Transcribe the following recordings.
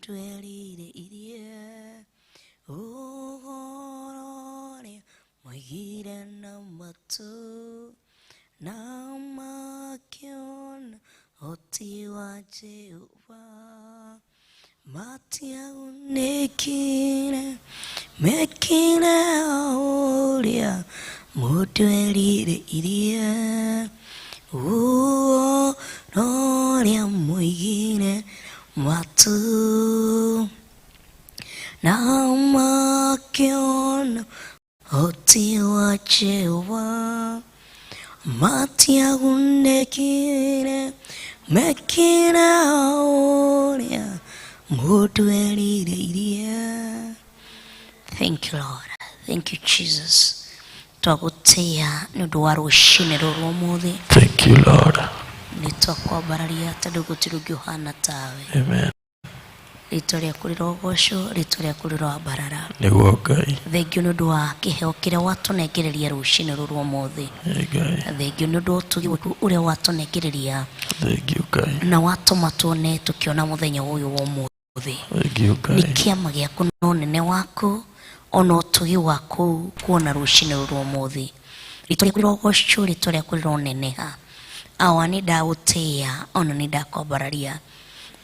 Mũndũ erirĩirie ũhoro ũrĩa moigire na matũ na makĩona ũhoti wa Jehova. Matiagunĩkire, mekire o ũrĩa mũndũ erirĩirie. Ũhoro ũrĩa moigire matũ na makĩona ũhoti wa Jehova. Matiagunĩkire, mekire o ũrĩa mũndũ erirĩirie. Thank you, Lord. Thank you, Jesus. Twagũtĩĩa nĩ ũndũ wa rũcinĩ rũrũ ũmũthĩ. Thank you, Lord. Nĩ twakwambararia tondũ gũtirĩ ũngĩ ũhana tawe. Amen. Rĩtwa rĩaku rĩrogocwo, rĩtwa rĩaku rĩroambarara. Nĩguo Ngai. Thengio nĩ ũndũ wa kĩheo kĩrĩa watũnengereria rũcinĩ rũrũ ũmũthĩ. Ĩ Ngai. Thengio nĩ ũndũ wa ũtugi waku ũrĩa watũnengereria. Thengio Ngai. Na watũma tuone tũkĩona mũthenya ũyũ wa ũmũthĩ. Thengio Ngai. Nĩ kĩama gĩaku na ũnene waku ona ũtugi waku kuona rũcinĩ rũrũ ũmũthĩ. Rĩtwa rĩaku rĩrogocwo, rĩtwa rĩaku rĩroneneha. Awa nĩ ndagũtĩĩa ona nĩ ndakwambararia.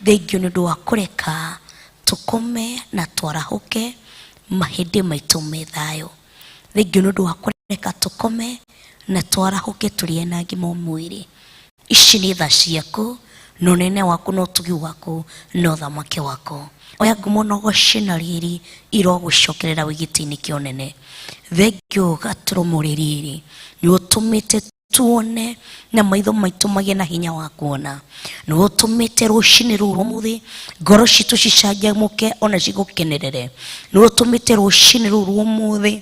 Thengio nĩ ũndũ wa kũreka tũkome na twarahũke mahĩndĩ maitũ me thayũ. Thengio nĩ ũndũ wa kũreka tũkome na twarahũke tũrĩ na ngima mwĩrĩ. Ici nĩ tha ciaku na ũnene waku na ũtugi waku na ũthamaki waku. Oya ngumo na ũgoci na riri irogũcokerera wĩ gĩtĩ-inĩ kĩa ũnene. Thengio gatũrũmo rĩrĩ nĩ ũtũmĩte tuone na maitho maitũ magĩe na hinya wa kuona. Nĩ ũtũmĩte rũcinĩ rũrũ ũmũthĩ ngoro citũ cicanjamũke ona cigũkenerere. Nĩ ũtũmĩte rũcinĩ rũrũ ũmũthĩ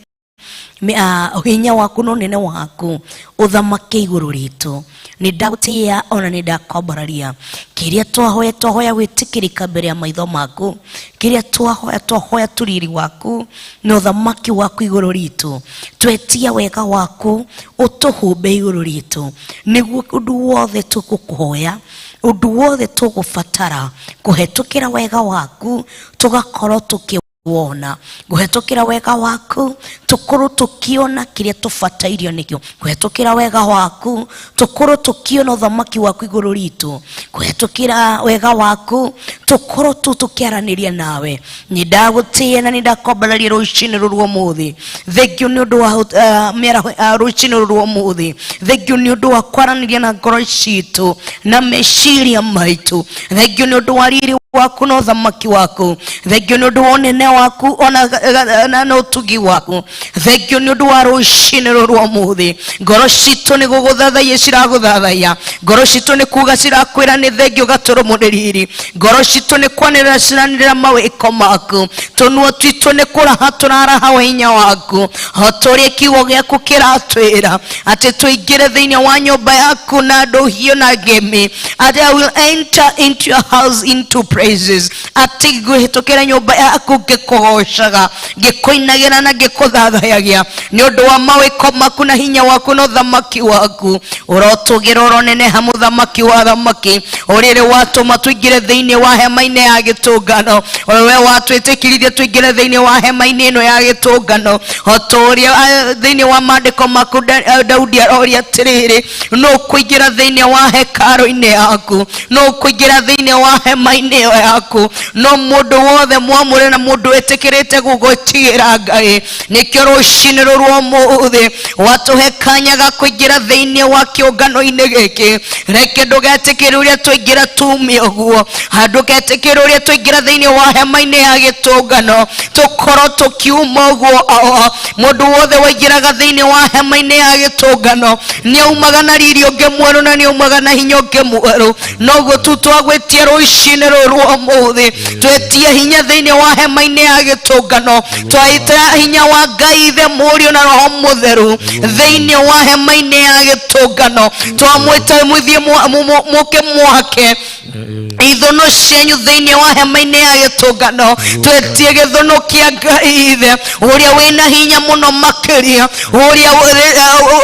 hinya waku na ũnene waku ũthamake igũrũ ritũ. Nĩ ndagũtĩĩa ona nĩ ndakwambararia. Kĩrĩa twahoya twahoya gwĩtĩkĩrĩka mbere ya maitho maku. Kĩrĩa twahoya twahoya tũriri waku na ũthamaki waku igũrũ ritũ. Twetia wega waku ũtũhumbe igũrũ ritũ, nĩguo ũndũ wothe tũgũkũhoya, ũndũ wothe tũgũbatara kũhetũkĩra wega waku tũgakorwo tũkĩwona, kũhetũkĩra wega waku tũkorwo tũkĩona kĩrĩa tũbatairio nĩkĩo, kũhetũkĩra wega waku tũkorwo tũkĩona ũthamaki waku igũrũ ritũ, kũhetũkĩra wega waku tũkorwo tu tũkĩaranĩria nawe. Nĩ ndagũtĩĩa na nĩ ndakwambararia rũcinĩ rũrũ ũmũthĩ. Thengio nĩ ũndũ wa mĩaraho rũcinĩ rũrũ ũmũthĩ. Thengio nĩ ũndũ wa kwaranĩria na ngoro citũ na meciria maitũ. Thengio nĩ ũndũ wa riri waku na ũthamaki waku. Thengio nĩ ũndũ wa ũnene waku ona na ũtugi waku. Thengio nĩ ũndũ wa rũcinĩ rũrũ ũmũthĩ. Ngoro citũ nĩ gũgũthathaiya ciragũthathaiya. Ngoro citũ nĩ kuga cirakwĩra nĩ thengio gatũrũmo nĩ riri. Ngoro citũ nĩ kwanĩrĩra ciranĩrĩra mawĩko maku. Tũnua twitũ nĩ kũraha tũraraha hinya waku. O ta ũrĩa kiugo gĩaku kĩratwĩra atĩ tũingĩre thĩinĩ wa nyũmba yaku na ndũhiũ na ngemi. Atĩ I will enter into your house into praises. Atĩ ngũhĩtũkĩra nyũmba yaku ngĩkũgocaga, ngĩkũinagĩra na ngĩkũthathayagia nĩ ũndũ wa mawĩko maku na hinya waku na ũthamaki waku. Ũrotũgĩra ũroneneha mũthamaki wa athamaki, ũrĩrĩ watũma tũingĩre thĩinĩ wa hema-inĩ ya gĩtũngano. We watwĩtĩkĩrithia tũingĩre thĩinĩ wa hema-inĩ ĩno ya gĩtũngano, o ta ũrĩa thĩinĩ wa maandĩko maku Daudi aroria atĩrĩrĩ, nũ ũkũingĩra thĩinĩ wa hekarũ-inĩ yaku? Nũ ũkũingĩra thĩinĩ wa hema-inĩ ĩyo yaku? No mũndũ wothe mwamũre na mũndũ wĩtĩkĩrĩte gũgũtigĩra Ngai. Nĩkĩo rũcinĩ rũrũ ũmũthĩ watũhe kanya ga kũingĩra thĩinĩ wa kĩũngano-inĩ gĩkĩ. Reke ndũgetĩkĩre ũrĩa twaingĩra tume ũguo, ndũgetĩkĩre ũrĩa twaingĩra thĩinĩ wa hema-inĩ ya gĩtũngano tũkorwo tũkiuma ũguo. Mũndũ wothe waingĩraga thĩinĩ wa hema-inĩ ya gĩtũngano nĩ aumaga na riri ũngĩ mwerũ na nĩ aumaga na hinya ũngĩ mwerũ. Noguo tu twagwĩtia rũcinĩ rũrũ ũmũthĩ, twetie hinya thĩinĩ wa hema-inĩ ya gĩtũngano, twaita hinya wa Ngai Ithe, Mũriũ na Roho Mũtheru thĩinĩ wa hema-inĩ ya gĩtũngano, twamwĩta mũthiĩ mũke mwake. Ithũnũ cianyu thĩinĩ wa hema-inĩ ya gĩtũngano. Twetie gĩthũnũ kĩa Ngai Ithe ũrĩa wĩna hinya mũno makĩria, ũrĩa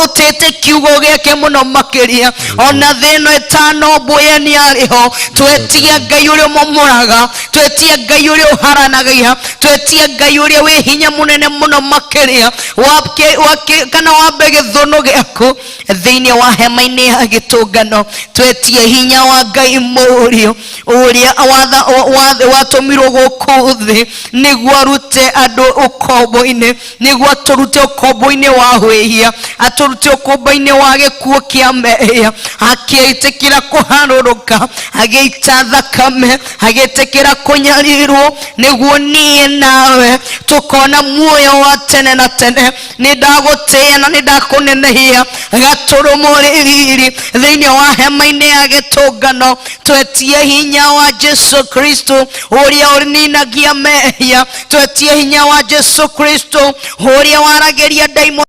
ũtĩte kiugo gĩake mũno makĩria. Ona thĩ ĩno ĩtano mbũye nĩ arĩho. Twetie Ngai ũrĩa ũmomoraga, twetie Ngai ũrĩa ũharanagia, twetie Ngai ũrĩa wĩ hinya mũnene mũno makĩria. Wake kana wambe gĩthũnũ gĩaku thĩinĩ wa hema-inĩ ya gĩtũngano. Twetie hinya wa Ngai Mũriũ ũrĩa watũmirwo gũkũ thĩ nĩguo arute andũ ũkombo-inĩ, nĩguo atũrute ũkombo-inĩ wa wĩhia, atũrute ũkombo-inĩ wa gĩkuũ kĩa mehia. Akĩĩtĩkĩra kũharũrũka, agĩita thakame, agĩtĩkĩra kũnyarirwo nĩguo niĩ nawe tũkona muoyo wa tene na tene. Nĩ ndagũtĩĩa na nĩ ndakũnenehia gatũrũmo rĩriri thĩinĩ wa hema-inĩ ya gĩtũngano. Twetie hinya wa Jesu Kristo ũrĩa ũninagia mehia. Twetie hinya wa Jesu Kristo ũrĩa waragĩria ndaimono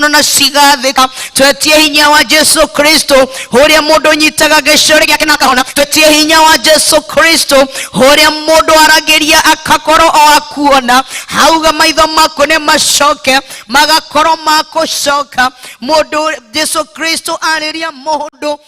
na cigathĩka. Twetie hinya wa Jesu Kristo ũrĩa mũndũ ũnyitaga gĩcore gĩake na akahona. Twetie hinya wa Jesu Kristo ũrĩa mũndũ aragĩria akakorwo o akuona, hauga maitho maku nĩ macoke, magakorwo makũcoka. Mũndũ Jesu Kristo arĩria mũndũ,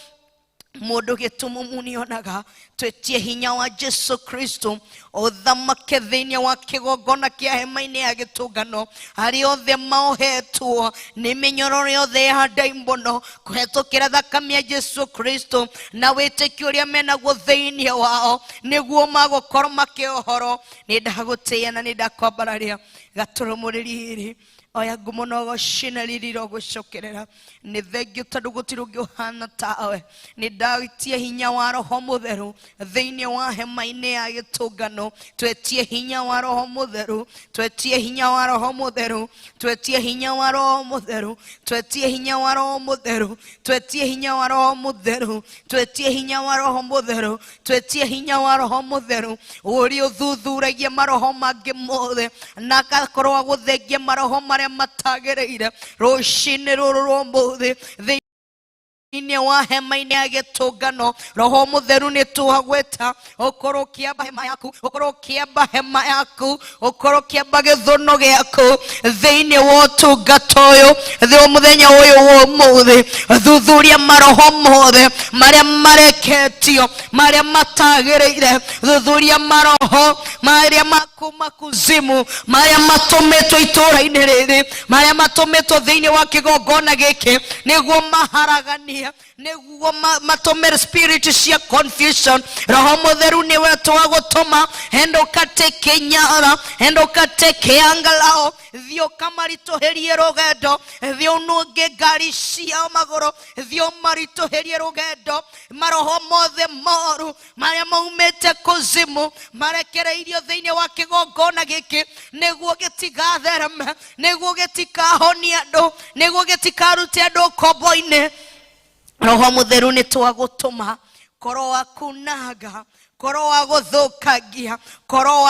mũndũ gĩtumumu nĩonaga. Twetie hinya wa Jesu Kristo ũthamake thĩinĩ wa kĩgongona kĩa hema-inĩ ya gĩtũngano. Arĩa othe maohetwo nĩ mĩnyororo yothe ya ndaimono kũhetũkĩra thakame ya Jesu Kristo na wĩtĩkio ũrĩa menaguo thĩinĩ wao nĩguo magũkorwo makĩohorwo. Nĩ ndagũtĩĩa na nĩ ndakwambararia gatũrũmũrĩri oya ngumo na ũgoci na riri rogũcokerera. Nĩ thengio tondũ gũtirĩ ũngĩ ũhana tawe. Nĩ ndaitie hinya wa Roho Mũtheru thĩinĩ wa hema-inĩ ya gĩtũngano. Twetie hinya wa Roho Mũtheru, twetie hinya wa Roho Mũtheru, twetie hinya wa Roho Mũtheru, twetie hinya wa Roho Mũtheru, twetie hinya wa Roho Mũtheru, twetie hinya wa Roho Mũtheru, twetie hinya wa Roho Mũtheru ũrĩa ũthuthuragia maroho mangĩ mothe na agakorwo agũthengia maroho marĩa matagĩrĩire. Rũcinĩ rũrũ rwa ũmũthĩ thĩinĩ wa hema-inĩ ya gĩtũngano, Roho Mũtheru nĩ twagwĩta ũkorwo ũkĩamba hema yaku, ũkorwo ũkĩamba hema yaku, ũkorwo ũkĩamba gĩthũnũ gĩaku thĩinĩ wa ũtungata ũyũ thĩ mũthenya ũyũ wa ũmũthĩ. Thuthuria maroho mothe marĩa mareketio, marĩa matagĩrĩire. Thuthuria maroho marĩa makuma kuzimu, marĩa matũmĩtwo itũũra-inĩ rĩrĩ, marĩa matũmĩtwo thĩinĩ wa kĩgongona gĩkĩ nĩguo maharaganie, nĩguo matũmĩre spirit cia confusion. Roho Mũtheru nĩwe twagũtũma, enda ũkatĩke nyara, enda ũkatĩke angalao, thiĩ ũkamaritũhĩrie rũgendo, thiĩ ũnunge ngari ciao magũrũ, thiĩ ũmaritũhĩrie rũgendo. Maroho mothe moru marĩa maumĩte kuzimu marekereirio thĩinĩ wa kĩgongona gĩkĩ nĩguo gĩtigathereme, nĩguo gĩtikahonie andũ, nĩguo gĩtikarute andũ ũkombo-inĩ. Roho Mũtheru nĩ twagũtũma, korwo wa kunanga, korwo wa gũthũkangia, korwo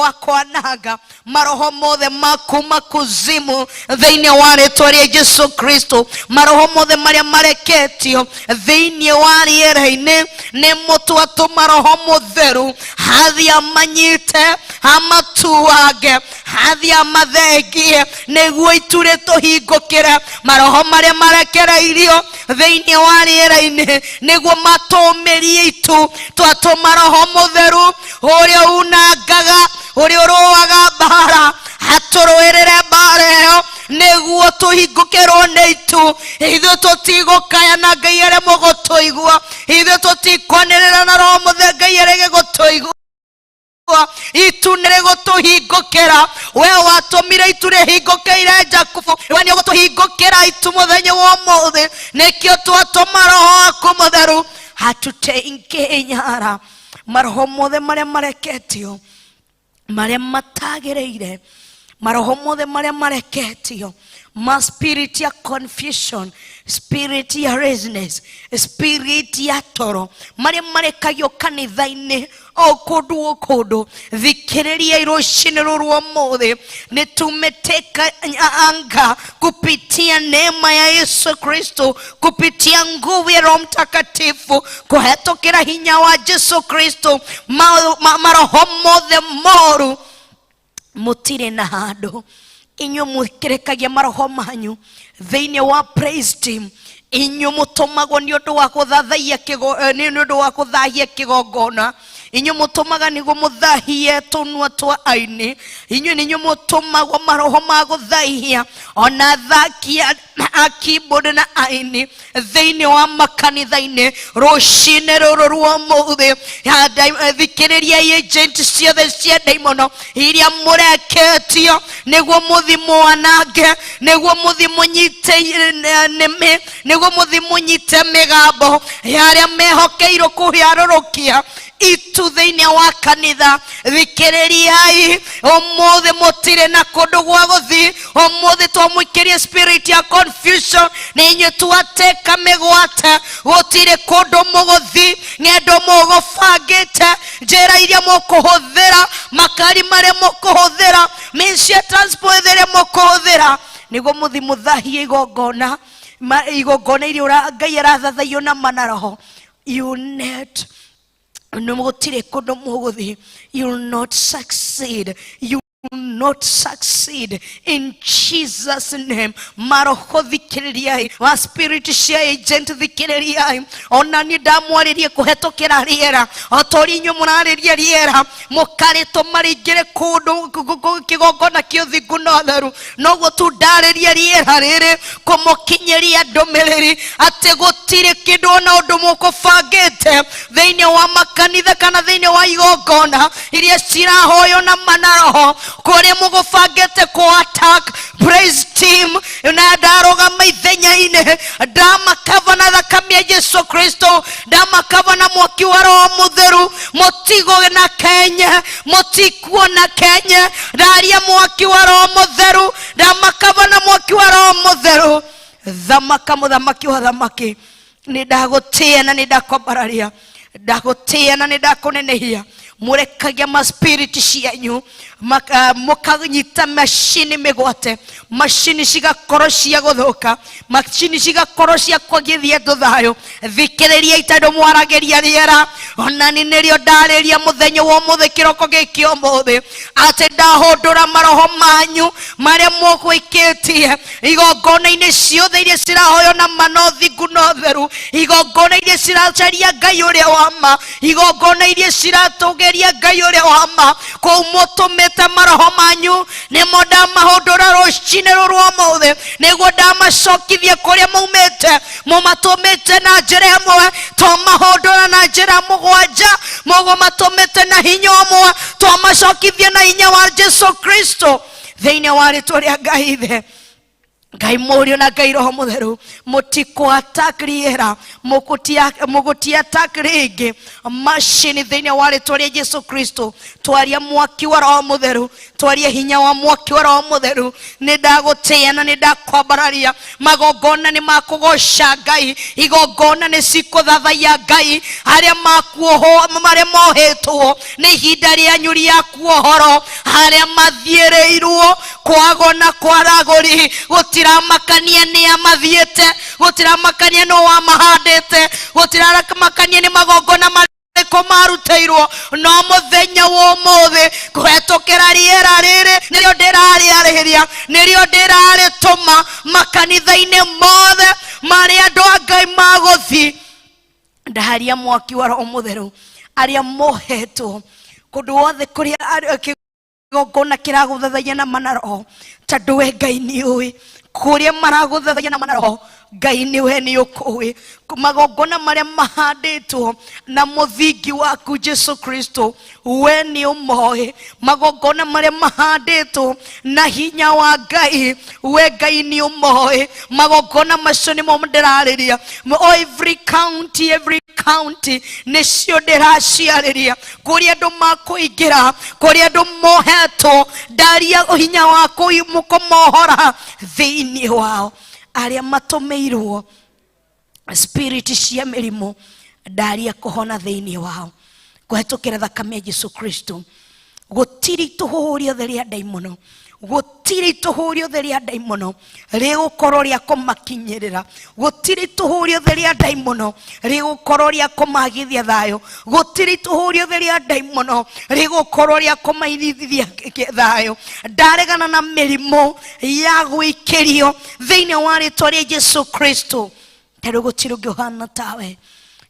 wa kwananga maroho mothe makuma kuzimu thĩinĩ wa rĩtwa rĩa Jesu Kristo. Maroho mothe marĩa mareketio thĩinĩ wa rĩera-inĩ nĩ mũtwatũma Roho Mũtheru hathiĩ amanyite, amatuange, hathiĩ amathengie nĩguo itu rĩtũhingũkĩre. Maroho marĩa marekereirio thĩinĩ wa rĩera-inĩ nĩguo matũmĩrie itu, twatũma Roho Mũtheru ũrĩa unangaga, ũrĩa ũrũaga mbara, atũrũĩrĩre mbara ĩyo nĩguo tũhingũkĩrwo nĩ itu. Ithuĩ tũtigũkaya na Ngai aremwo gũtũigua, ithuĩ tũtikwanĩrĩra na Roho Mũtheru Ngai arege gũtũigua. Itu nĩ rĩgũtũhingũkĩra. We watũmire itu rĩhingũkĩire Jakubu, we nĩ ũgũtũhingũkĩra itu mũthenya wa ũmũthĩ. Nĩkĩo twatũma Roho waku Mũtheru atũteithie nyara maroho mothe marĩa mareketio, marĩa matagĩrĩire, maroho mothe marĩa mareketio ma spirit ya confusion, spirit ya laziness, spirit ya toro, marĩa marekagio kanitha-inĩ. O kũndũ o kũndũ, thikĩrĩriai rũcinĩ rũrũ ũmũthĩ, nĩ tumeteka anga kupitia neema ya Yesu Kristo, kupitia nguvu ya Roho Mtakatifu, kũhetũkĩra hinya wa Jesu Kristo. Maroho mothe moru mũtirĩ na handũ. Inyuĩ mũkerekagia maroho manyu thĩinĩ wa praise team, inyuĩ mũtũmagwo nĩ ũndũ wa gũthathaiya nĩ ũndũ wa gũthahia kĩgongona, inyuĩ mũtũmaga nĩguo mũthahie tũnua twa aini, inyuĩ nĩ inyuĩ mũtũmagwo maroho ma gũthahia ona athaki a keyboard na aini thĩinĩ wa makanitha-inĩ. Rũcinĩ rũrũ rwa ũmũthĩ, thikĩrĩriai agent ciothe cia ndaimono iria mũreketio nĩguo mũthi mwanange, nĩguo mũthi mũnyite nĩmĩ, nĩguo mũthi mũnyite mĩgambo ya arĩa mehokeirwo kũharũrũkia itu thĩinĩ wa kanitha. Thikĩrĩriai ũmũthĩ, mũtirĩ na kũndũ gwa gũthiĩ. Ũmũthĩ twamũikĩrie spirit ya confusion, nĩ inyuĩ twateka mĩgwate. Gũtirĩ kũndũ mũgũthiĩ, ng'endo mũgũbangĩte, njĩra iria mũkũhũthĩra, makari marĩa mũkũhũthĩra, means ya transport ĩrĩa mũkũhũthĩra nĩguo mũthi mũthahie igongona, igongona iria Ngai arathathaiyo na manaroho. You net nĩ gũtirĩ kũndũ mũgũthiĩ. You will not succeed, you will not succeed in Jesus' name. Maroho thikĩrĩriai, wa spirit cia agent thikĩrĩriai, ona niĩ ndamwarĩrie kũhetũkĩra rĩera o ta ũrĩa inyuĩ mũrarĩria rĩera, mũkarĩtũma rĩingĩre kũndũ kĩgongona kĩa ũthingu na ũtheru, noguo tu ndarĩria rĩera rĩrĩ kũmũkinyĩria ndũmĩrĩri atĩ gũtirĩ kĩndũ ona ũndũ mũkũbangĩte thĩinĩ wa makanitha kana thĩinĩ wa igongona iria cirahoywo na manaroho, kũrĩa mũgũbangĩte kũ attack praise team, na ndarũgama ithenya-inĩ, ndamakava na thakame ya Jesu Kristo, ndamakava na mwaki wa Roho Mũtheru. Mũtigo na kenye, mũtikuona kenye. Ndaria mwaki wa Roho Mũtheru, ndamakava na mwaki wa Roho Mũtheru. Thamaka mũthamaki wa thamaki, nĩ ndagũtĩĩa na nĩ ndakwambararia, ndagũtĩĩa na nĩ ndakũnenehia. Mũrekagia ma spirit cianyu mũkanyita macini mĩgwate, macini cigakorwo cia gũthũka, macini cigakorwo cia kwagithia andũ thayũ. Thikĩrĩria tondũ mwaragĩria rĩera, ona nĩ nĩrĩo ndarĩria mũthenya wa ũmũthĩ, kĩroko gĩkĩ ũmũthĩ, atĩ ndahũndũra maroho manyu marĩa mũgwĩkĩtie igongona-inĩ ciothe iria cirahoywo na ma na ũthingu na ũtheru, igongona iria ciracaria Ngai ũrĩa wa ma, igongona iria ciratũgĩria Ngai ũrĩa wa ma. Kũu mũtũmĩte maroho manyu, nĩmo ndamahũndũra rũcinĩ rũrũ ũmũthĩ, nĩguo ndamacokithia kũrĩa maumĩte. Mũmatũmĩte na njĩra ĩmwe, twamahũndũra na njĩra mũgwanja. Mũgũmatũmĩte na hinya ũmwe, twamacokithia na hinya wa Jesu Kristo, thĩinĩ wa rĩtwa rĩa Ngai Ithe, Ngai Mũriũ na Ngai Roho Mũtheru. Mũtikũ attack rĩera, mũgũti attack rĩngĩ macini, thĩinĩ wa rĩtwa rĩa Jesu Kristo. Twaria mwaki wa Roho Mũtheru, twaria hinya wa mwaki wa Roho Mũtheru. Nĩ ndagũtĩĩa na nĩ ndakwambararia. Magongona nĩ makũgoca Ngai, igongona nĩ cikũthathaiya Ngai. Arĩa makuohwo, marĩa mohetwo, nĩ ihinda rĩanyu rĩa kuohoro. Arĩa mathiĩrĩirwo kwago na kwaragũri, gũtiramakania nĩa mathiĩte, gũtiramakania nũ wamahandĩte, gũtiramakania nĩ magongona marĩkũ marutĩirwo, no mũthenya wa ũmũthĩ, kũhetũkĩra rĩera rĩrĩ, nĩrĩo ndĩrarĩarĩria, nĩrĩo ndĩrarĩtũma makanitha-inĩ mothe marĩa andũ a Ngai magũthiĩ. Ndaharia mwaki wa Roho Mũtheru, arĩa mohetwo kũndũ wothe kũrĩa kĩgongona kĩragũthathaia na manaroho, tondũ we Ngai nĩ ũĩ kũrĩa maragũthathaia na manaroho. Ngai nĩ we nĩ ũkũĩ magongona marĩa mahandĩtwo na mũthingi waku Jesu Kristo, we nĩ ũmoĩ. Magongona marĩa mahandĩtwo na hinya wa Ngai, we Ngai nĩ ũmoĩ. Magongona macio nĩmo ndĩrarĩria. O every county, every county, nĩcio ndĩraciarĩria, kũrĩa andũ makũingĩra, kũrĩa andũ mohetwo, ndaria hinya wa kũmohora thĩinĩ wao. Arĩa matũmĩirwo spirit cia mĩrimũ, ndaria kũhona thĩinĩ wao. Kũhetũkĩra thakame ya Jesu Kristo, gũtirĩ itũhũhũ rĩothe rĩa ndaimono, gũtirĩ itũhũhũ rĩothe rĩa ndaimono rĩgũkorwo rĩa kũmakinyĩrĩra, gũtirĩ itũhũhũ rĩothe rĩa ndaimono rĩgũkorwo rĩa kũmagithia thayũ, gũtirĩ itũhũhũ rĩothe rĩa ndaimono rĩgũkorwo rĩa kũmaithithia thayũ. Ndaregana na mĩrimũ ya gwĩkĩrio thĩinĩ wa rĩtwa rĩa Jesu Kristo, tondũ gũtirĩ ũngĩ ũhana tawe.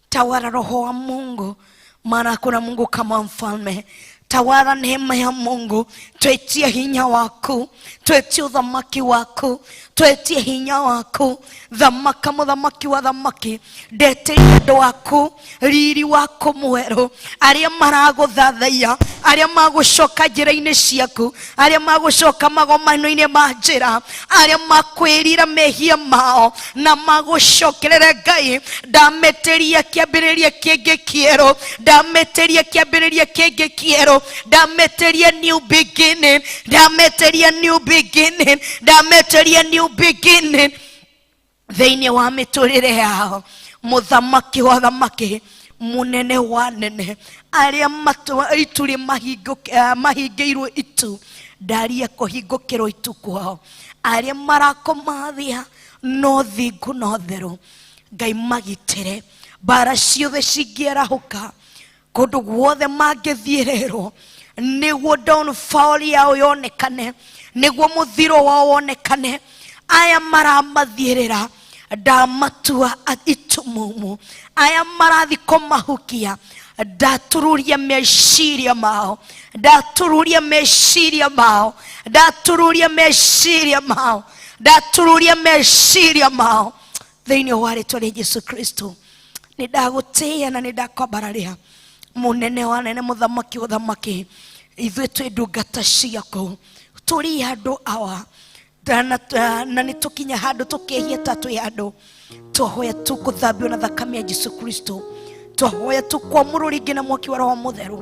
Tawala roho wa Mungu, maana hakuna Mungu kama mfalme. Tawala neema ya Mungu, twetie hinya waku, twetie uthamaki waku, twetie hinya waku. Thamaka muthamaki wa thamaki, ndeteire andũ aku riri waku mwerũ, arĩa maragũthathaiya, arĩa magũcoka njĩra-inĩ ciaku, arĩa magũcoka magomano-inĩ ma njĩra, arĩa makwĩrira mehia mao na magũcokerere Ngai. Ndametĩria kĩambĩrĩria kĩngĩ kĩerũ, ndametĩria kĩambĩrĩria kĩngĩ kĩerũ, ndametĩria new beginning, ndametĩria new beginning, ndametĩria new beginning thĩinĩ wa mĩtũrĩre yao. Mũthamaki wa thamaki, mũnene wa nene, arĩa itu rĩ mahingĩirwo itu, ndaria kũhingũkĩrwo itu kwao. Arĩa marakũmathia no thingu no theru, Ngai magitĩre mbara ciothe cingĩarahũka kũndũ guothe mangĩthiĩrĩrwo, nĩguo downfall yao yonekane, nĩguo mũthiro wao wonekane. Aya maramathiĩrĩra ndamatua itumumu, aya marathi kũmahukia ndatururia meciria mao, ndatururia meciria mao, ndatururia meciria mao, ndatururia meciria mao thĩinĩ wa rĩtwa rĩa Jesu Kristo. Nĩ ndagũtĩĩa na nĩ ndakwambararia, mũnene wa nene, mũthamaki wa thamaki. Ithuĩ twĩ ndungata ciaku, tũrĩ andũ awa na nĩ tũkinya handũ tũkehia ta twĩ andũ. Twahoya tu kũthambio na thakame ya Jesu Kristo, twahoya tu kwamũrwo rĩngĩ na mwaki wa Roho Mũtheru.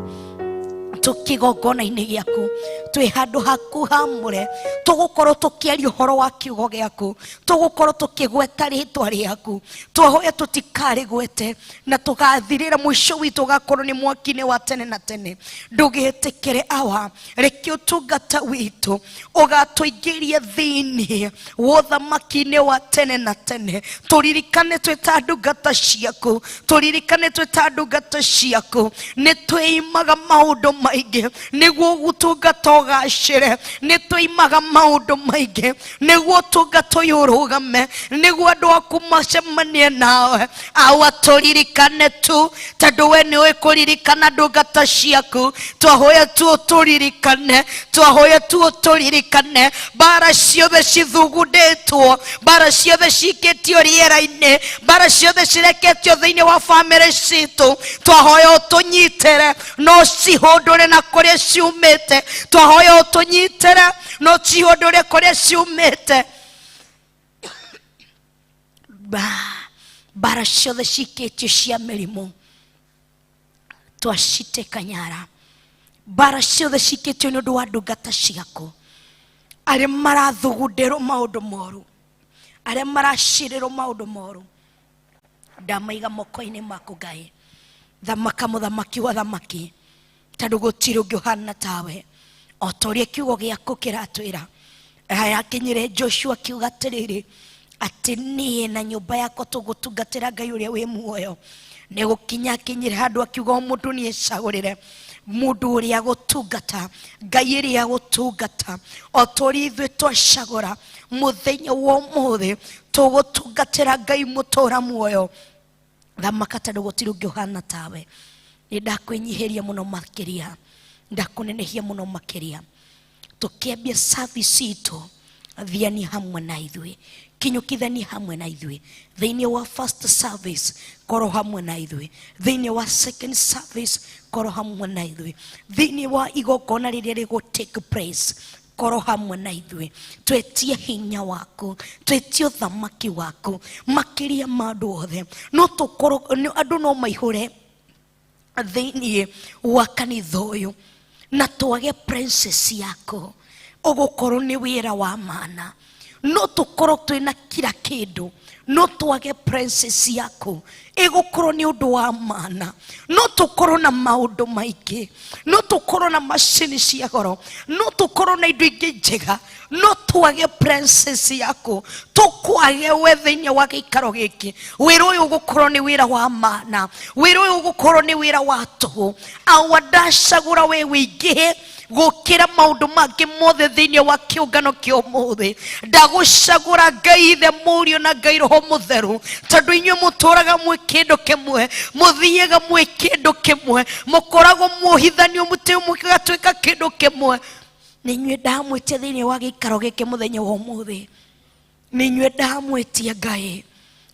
Tũkĩgongona-inĩ gĩaku, twĩ handũ haku hamũre, tũgũkorwo tũkĩaria ũhoro wa kiugo gĩaku, tũgũkorwo tũkĩgweta rĩtwa rĩaku. Twahoya tũtikarĩgwete na tũgathirĩra mũico witũ ũgakorwo nĩ mwaki-inĩ wa tene na tene. Ndũgĩtĩkĩre awa, reke ũtungata witũ ũgatũingĩria thĩinĩ wa ũthamaki-inĩ wa tene na tene. Tũririkane twĩ ta ndungata ciaku, tũririkane twĩ ta ndungata ciaku. Nĩ twĩimaga maũndũ maingĩ nĩguo ũtungata ũgacĩre, nĩ twĩimaga maũndũ maingĩ nĩguo ũtungata ũyũ ũrũgame, nĩguo andũ aku macemanie nawe. Awa, tũririkane tu, tondũ we nĩũĩ kũririkana ndungata ciaku. Twahoya tu ũtũririkane, twahoya tu ũtũririkane. Mbara ciothe cithugundĩtwo, mbara ciothe cikĩtio rĩera-inĩ, mbara ciothe cireketio thĩinĩ wa bamĩrĩ citũ, twahoya ũtũnyitĩre no cihũndũre na kũrĩa ciumĩte. Twahoya ũtũnyitĩre no cihũndũre kũrĩa ciumĩte. Mbara ciothe cikĩtio cia mĩrimũ twaciteka nyara, mbara ciothe cikĩtio nĩ ũndũ wa ndungata ciaku, arĩa marathugundĩrwo maũndũ moru, arĩa maracirĩrwo maũndũ moru, ndamaiga moko-inĩ maku Ngai. Thamaka mũthamaki wa thamaki, tondũ gũtirĩ ũngĩ ũhana tawe. O ta ũrĩa kiugo gĩaku kĩratwĩra, yakinyire Joshua akiuga atĩrĩrĩ, atĩ niĩ na nyũmba yakwa tũgũtungatĩra Ngai ũrĩa wĩ muoyo. Nĩ gũkinya akinyire handũ akiuga o mũndũ nĩ ecagũrĩre mũndũ ũrĩa gũtungata, Ngai ĩrĩa gũtungata. O ta ũrĩa ithuĩ twacagũra mũthenya wa ũmũthĩ tũgũtungatĩra Ngai mũtũra muoyo. Thamaka, tondũ gũtirĩ ũngĩ ũhana tawe. Nĩ ndakwĩnyihĩria mũno makĩria, ndakũnenehia mũno makĩria. Tũkĩambia service itũ, thiani hamwe na ithuĩ, kinyũkithani hamwe na ithuĩ thĩinĩ wa first service, korwo hamwe na ithuĩ thĩinĩ wa second service, korwo hamwe na ithuĩ thĩinĩ wa igongona rĩrĩa rĩgũ take place, korwo hamwe na ithuĩ. Twetie hinya waku, twetie ũthamaki waku makĩria ma andũ othe. No tũkorwo andũ no maihũre thĩinĩ wa kanitha ũyũ na twage presence yaku, ũgũkorwo nĩ wĩra wa maana. No tũkorwo twĩna kila kĩndũ, no twage presence yaku ĩgũkorwo nĩ ũndũ wa maana. No tũkorwo na maũndũ maingĩ, no tũkorwo na macini cia goro, no tũkorwo na indo ingĩ njega, no twage presence yaku, tũkwage we thĩinĩ wa gĩikaro gĩkĩ. Wĩra ũyũ ũgũkorwo nĩ wĩra wa maana, wĩra ũyũ ũgũkorwo nĩ wĩra wa tũhũ. Awa ndacagũra we wĩingĩhe gũkĩra maũndũ mangĩ mothe thĩinĩ wa kĩũngano kĩa ũmũthĩ. Ndagũcagũra Ngai Ithe, Mũriũ na Ngai Roho Mũtheru, tondũ inyuĩ mũtũraga mwĩ kĩndũ kĩmwe, mũthiaga mwĩ kĩndũ kĩmwe, mũkoragwo muohithanio mũtĩ mũgatuĩka kĩndũ kĩmwe. Nĩ inyuĩ ndamwĩtia thĩinĩ wa gĩikaro gĩkĩ mũthenya wa ũmũthĩ. Nĩ inyuĩ ndamwĩtia Ngai,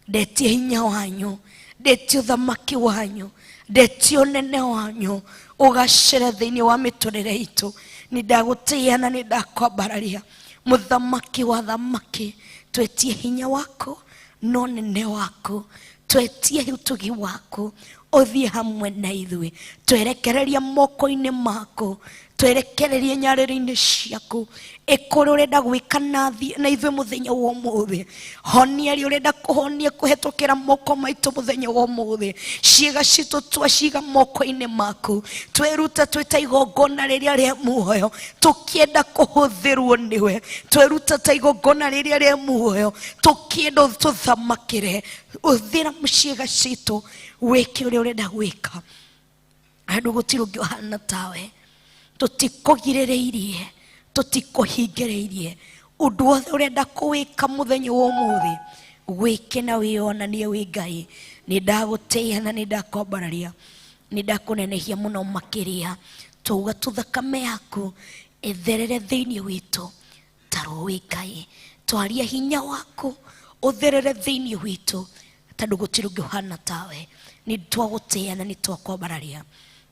ndetie hinya wanyu, ndetie ũthamaki wanyu, ndetie ũnene wanyu ũgacĩre thĩinĩ wa mĩtũrĩre itũ. Nĩ ndagũtĩĩa na nĩ ndakwambararia, mũthamaki wa thamaki. Twetie hinya waku na ũnene waku, twetie ũtugi waku ũthiĩ hamwe na ithuĩ. Twerekereria moko-inĩ maku, twerekererie nyarĩrĩ-inĩ ciaku. Ĩkũrĩa ũrenda gwĩka na ithuĩ mũthenya wa ũmũthĩ, honia arĩa ũrenda kũhonia kũhetũkĩra moko maitũ mũthenya wa ũmũthĩ. Ciĩga citũ twaciga moko-inĩ maku, tweruta twĩ ta igongona rĩrĩa rĩa muoyo, tũkĩenda kũhũthĩrwo nĩwe. Tweruta ta igongona rĩrĩa rĩa muoyo, tũkĩenda tũthamakĩre. Ũthĩra ciĩga citũ, wĩke ũrĩa ũrenda gwĩka. Andũ gũtirĩ ũngĩ ũhana tawe. Tũtikũgirĩrĩirie, tũtikũhingĩrĩirie. Ũndũ wothe ũrenda kũwĩka mũthenya wa ũmũthĩ, wĩke na wĩyonanie wĩ Ngai. Nĩ ndagũtĩĩa na nĩ ndakwambararia, nĩ ndakũnenehia mũno makĩria. Twauga tu thakame yaku ĩtherere thĩinĩ witũ ta rũĩ Ngai. Twaria hinya waku ũtherere thĩinĩ witũ, tondũ gũtirĩ ũngĩ ũhana tawe. Nĩ twagũtĩĩa na nĩ twakwambararia,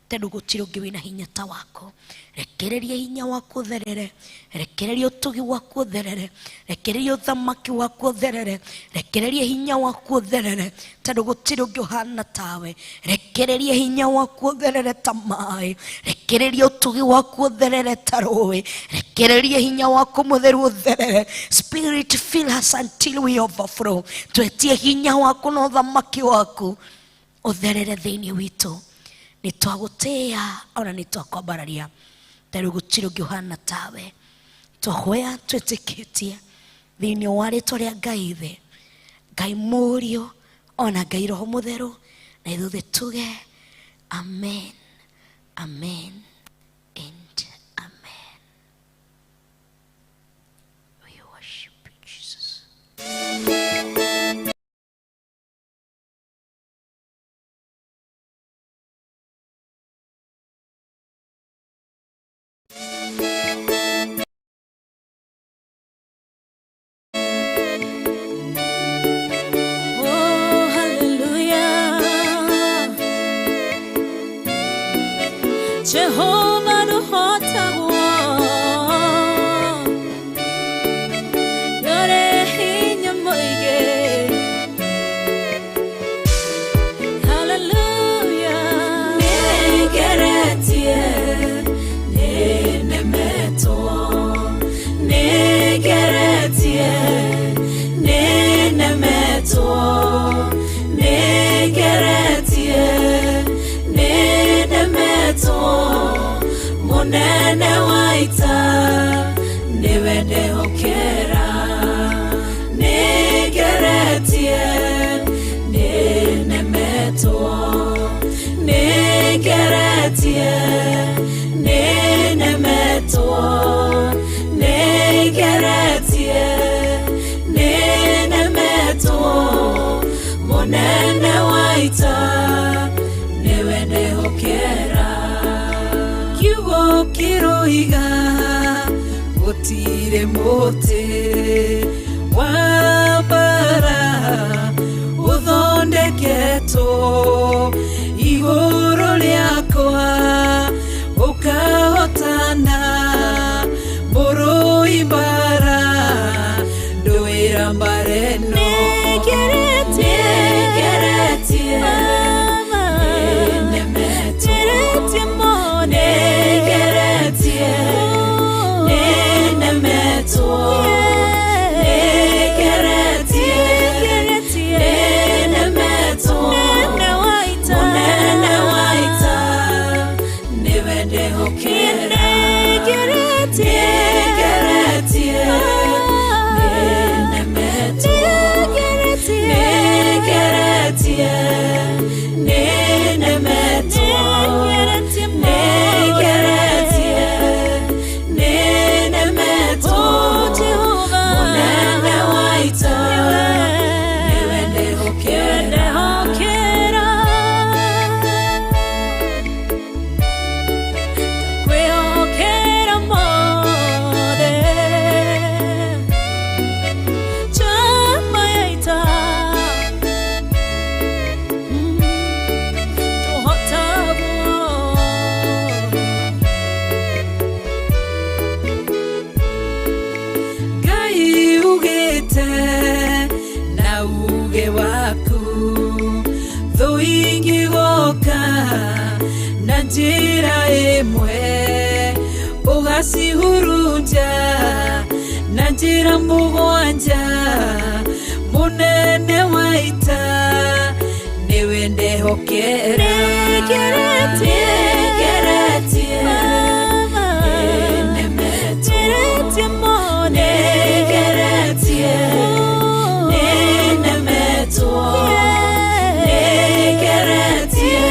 tondũ gũtirĩ ũngĩ wĩna hinya ta waku. Rekereria hinya waku ũtherere, rekereria ũtugi waku ũtherere, rekereria ũthamaki waku ũtherere, rekereria hinya waku ũtherere, tondũ gũtirĩ ũngĩ ũhana tawe. Rekereria hinya waku ũtherere ta maĩ, rekereria ũtugi waku ũtherere ta rũĩ, rekereria hinya waku mũtheru ũtherere. Spirit, fill us until we overflow. Twetie hinya waku na ũthamaki waku ũtherere thĩinĩ witũ. Nĩ twagũtĩĩa ona nĩ twakwambararia, tondũ gũtirĩ ũngĩ ũhana tawe. Twahoya twĩtĩkĩtie thĩinĩ wa rĩtwa rĩa Ngai Ithe, Ngai Mũriũ ona Ngai Roho Mũtheru, na ithuothe tuge amen, amen and amen. We worship you, Jesus. Oh, hallelujah. Jehovah nũhotagwo, nĩũrĩ hinya mũingĩ. Hallelujah. Nĩngeretie, nĩnemetwo, nĩngeretie, nĩnemetwo, nĩngeretie, nĩnemetwo. Mũnene wa ita nĩwe ndehokera. Nĩngeretie, nĩnemetwo, nĩngeretie, nĩnemetwo, nĩngeretie, nĩnemetwo. Mũnene wa ita nĩwe ndehokera. Kiugo kĩroiga gũtirĩ mũtĩ wa mbara ũthondeketwo igũrũ rĩakwa ũkahotana. Mũrũi mbara ndũĩra mbara ĩno. Nĩngeretie, Nĩngeretie, nĩnemetwo, nĩngeretie, nĩnemetwo, Njĩra ĩmwe ũgacihurunja na njĩra mũgwanja mũnene wa ita nĩwe ndehokera. Nĩngeretie nĩnemetwo, nĩngeretie nĩnemetwo, nĩngeretie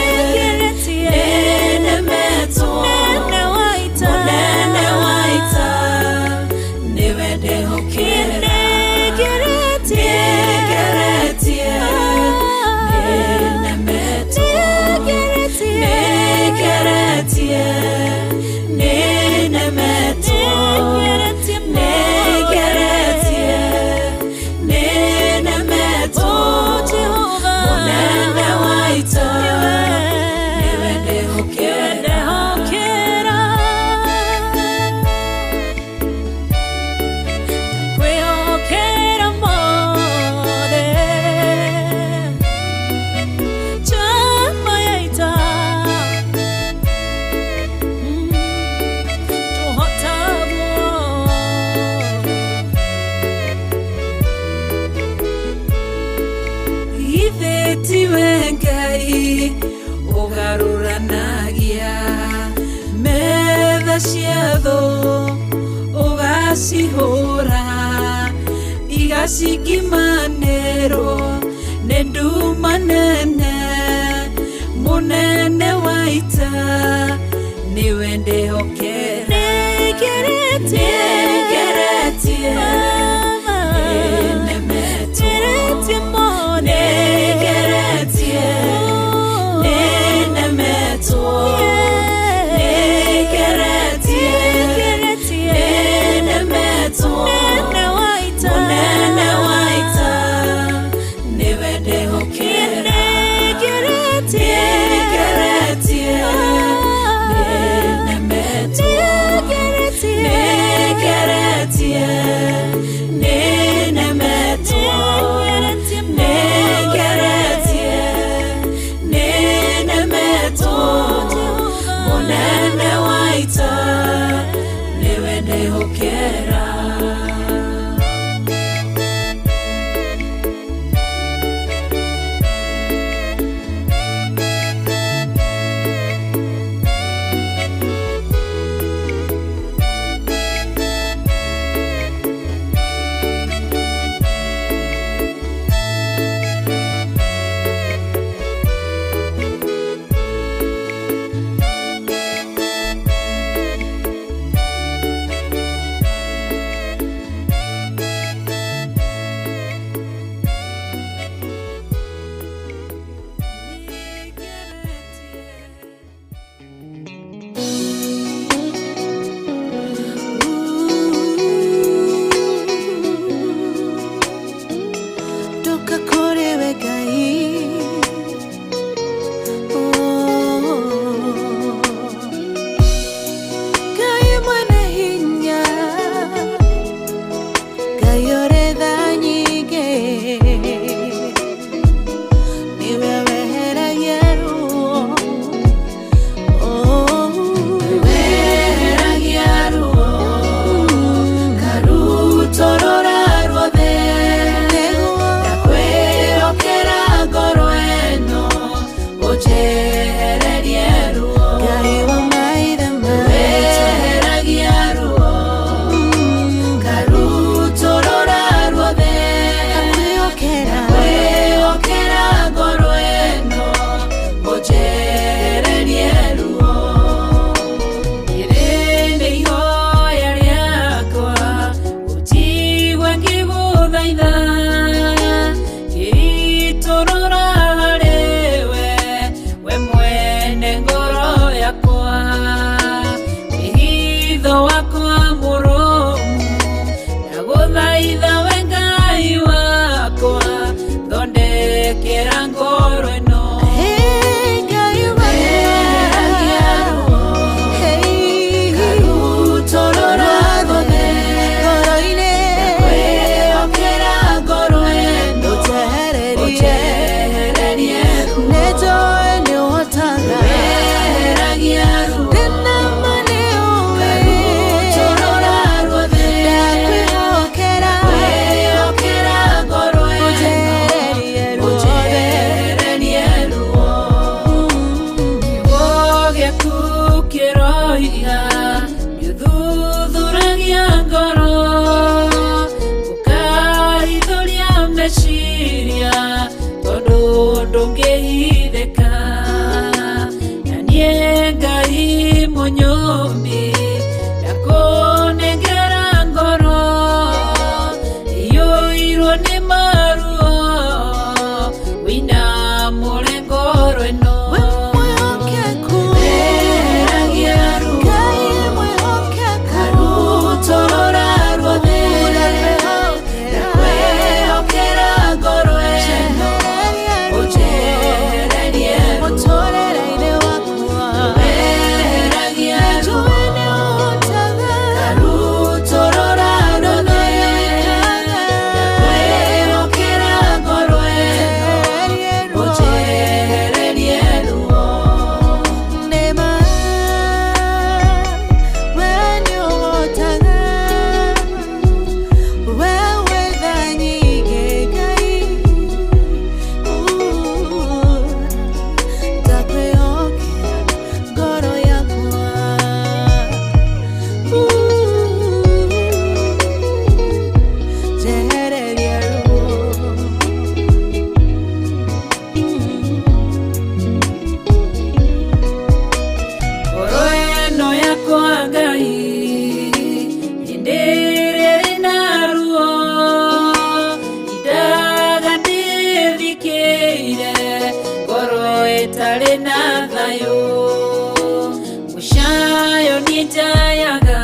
nĩnemetwo, mũnene wa ita nĩwe ndehokera. Nĩngeretie nĩnemetwo, nĩngeretie nĩnemetwo, nĩngeretie nĩnemetwo, mũnene wa ita nĩwe ndehokera. Kwĩhokera mothe njamba ya ita tũhotagwo. Githĩ tiwe Ngai ũgarũranagia metha cia thũ ũgacihũra igacingimanĩrwo nĩ nduma nene, mũnene wa ita nĩwe ndehokera. Nĩngeretie nĩnemetwo, nĩngeretie nĩnemetwo, nĩngeretie nĩnemetwo, mũnene wa ita nĩwe ndehokera. Nĩngeretie nĩnemetwo, nĩngeretie nĩnemetwo, nĩngeretie nĩnemetwo, mũnene wa ita nĩwe ndehokera. Ndoka kũrĩ we Ngai. Oh. Ngai mwene hinya, Ngai ũrĩ tha nyingĩ, nĩwe weheragia ruo. Oh. Weheragia ruo ngarutũrũra ruothe, ndakwĩhokera ngoro ĩno ũnjehererie ruo. Ngai wa maithe maitũ. Weheragia ruo ngarutũrũra ruothe, Ndakwĩhokera. ndakwĩhokera ngoro ĩno ũnjehererie ruo. Rĩrĩ nĩ ihoya rĩakwa ũnjigue ngĩgũthaitha, ngĩitũrũra harĩwe we mwene ngoro yakwa, wĩhitho wakwa mũrũmu ndagũthaitha we Ngai wakwa, thondekera ngoro ĩno. Hey, Ngai wa Weheragia ruo Hey, ngarutũrũra ruothe, ngoro-inĩ. ndakwĩhokera ngoro Rũngĩhithĩka na niĩ Ngai mũnyũmbi ndakũnengera ngoro iyũirwo nĩ maruo wĩinamũre ngoro ĩno. We mwĩhokeku, Weheragia ruo Ngai mwĩhokeku, Karutorora ruothe ndakwĩhokera, ndakwĩhokera ngoro ĩno njehereria ruo, ũnjehererie ruo mũtũrĩre-inĩ wakwa, Weheragia ruo njũĩ nĩũhotaga, Karutorora ruothe ndakwĩhokera ngoro ĩno njehererie ruo. ũnjehererie ruo. Nĩma, we nĩũhotaga, we wĩ tha nyingĩ Ngai, ndakwĩhokera ngoro yakwa, njehereria ruo. Ngoro ĩno yakwa Ngai hĩndĩ ĩrĩa ĩna ruo indaga ndĩthikĩire ngoro ĩtarĩ na thayũ mũcayo niĩ njayaga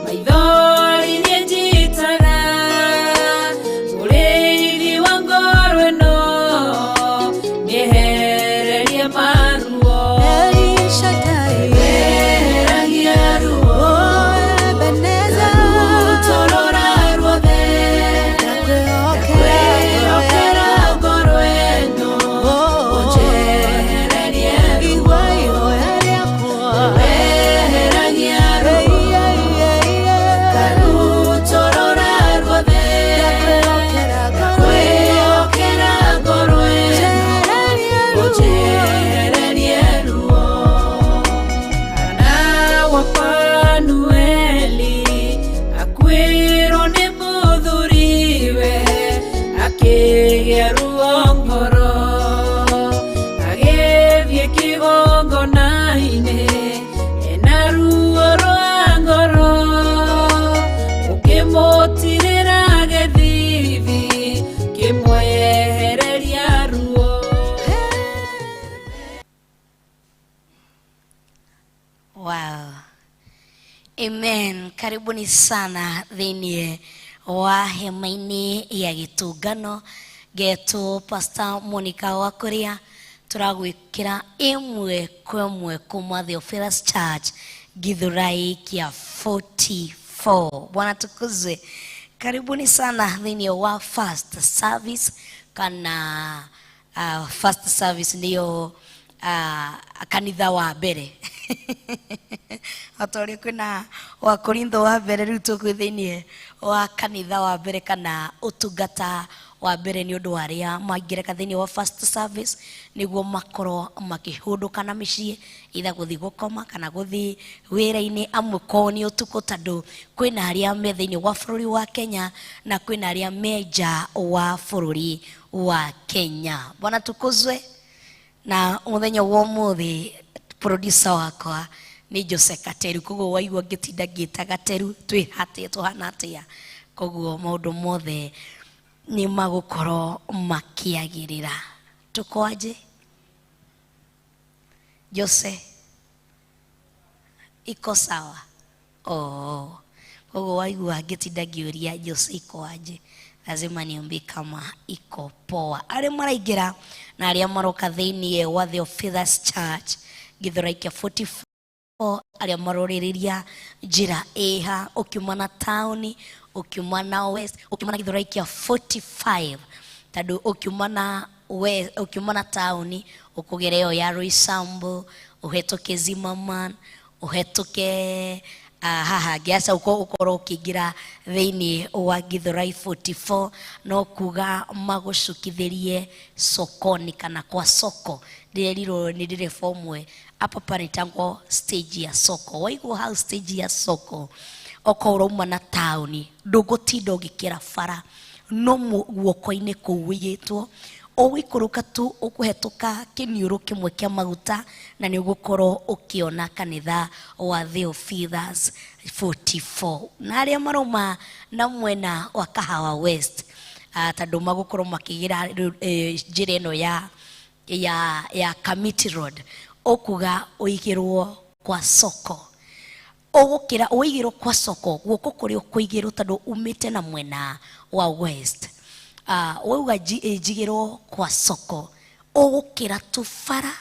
maithori niĩ njitaga mũrĩithi wa ngoro ĩno nĩehererie maruo. El Shaddai, Weheragia ruo oh Ebenezer, Karutorora ruothe ndakwĩhokera ndakwĩhokera ngoro ĩno Oh, ũnjehererie ruo igua ihoya rĩakwa. Weheragia ruo Ei, ei, ei, ei. Karutorora ruothe Ndakwĩhokera ngoro ĩno, ndakwĩhokera ngoro ĩno njehererie ruo. ũnjehererie ruo. Hana wa Fanueli akuĩrwo nĩ mũthuriwe akĩgĩa ruo ngoro agĩthiĩ kĩgongona-inĩ ena ruo rwa ngoro ũkĩmũtirĩra gĩthithi kĩmwehereria ruo. Wow. Amen. Karibuni sana thĩinĩ wa hema-inĩ ya gĩtũngano getwo Pastor Monica wa kũrĩa tũragwĩkĩra ĩmwe kwa ĩmwe kuma Theophilus Church Githurai kĩa 44. Bwana tukuzwe. Karibuni sana thĩinĩ wa first service kana first service nĩyo kanitha wa mbere ota ũrĩa kwĩna wa Korintho wa mbere rĩu tũkwĩ thĩiniĩ wa kanitha wa mbere kana ũtungata wa mbere nĩ ũndũ wa arĩa maingĩreka thĩiniĩ wa first service nĩguo makorwo makĩhũndũka na mĩciĩ either gũthiĩ gũkoma kana gũthiĩ wĩra-inĩ amwe kwao nĩ ũtukũ tondũ kwĩna arĩa me thĩiniĩ wa bũrũri wa Kenya na kwĩna arĩa me nja wa bũrũri wa Kenya. Bwana tukuzwe. Na muthenya wa ũmũthĩ producer wakwa nĩ Jose Kateru koguo waigua ngĩtinda ngĩta Gateru twĩ hatia tũhana atĩa koguo maũndũ mothe nĩ magũkorwo makĩagĩrĩra. Tuko aje Jose? Iko sawa? Oh. Koguo waigua ngĩtinda ngĩũria Jose iko aje, lazima niambie kama iko poa. Arĩa maraingĩra na arĩa maroka thĩiniĩ wa Theophilus Church Githurai kĩa 44 arĩa marorĩrĩria njĩra ĩha ũkiuma na taũni ũkiuma na west ũkiuma na Githurai kĩa 45 tondũ ũkiuma na west ũkiuma na taũni ũkũgera ĩyo ya Roysambu ũhetũke Zimmerman ũhetũke haha ngĩaca ũkorwo ũkĩingĩra thĩiniĩ wa Githurai 44 no kuga magũcukithĩrie sokoni kana kwa soko ndĩrerirwo nĩ ndereba ũmwe apa panetangwo stage ya soko waigua hau stage ya soko okorwo ũrauma na taũni ndũgũtinda ũgĩkĩra bara no guoko-inĩ kũu wĩigĩtwo Ũgũikũrũka tu ũkũhetũka kĩniũrũ kĩmwe kĩa maguta na nĩ ũgũkorwo ũkĩona kanitha wa Theophilus 44. Na arĩa marauma na mwena wa Kahawa West, tondũ magũkorwo makĩgĩra njĩra ĩno ya Kamiti Road, ũkuga ũigĩrwo kwa soko, ũgũkĩra ũigĩrwo kwa soko guoko kũrĩa ũkũigĩrwo tondũ umĩte na mwena wa West. Wauga njigĩrwo kwa soko, ũgũkĩra tu bara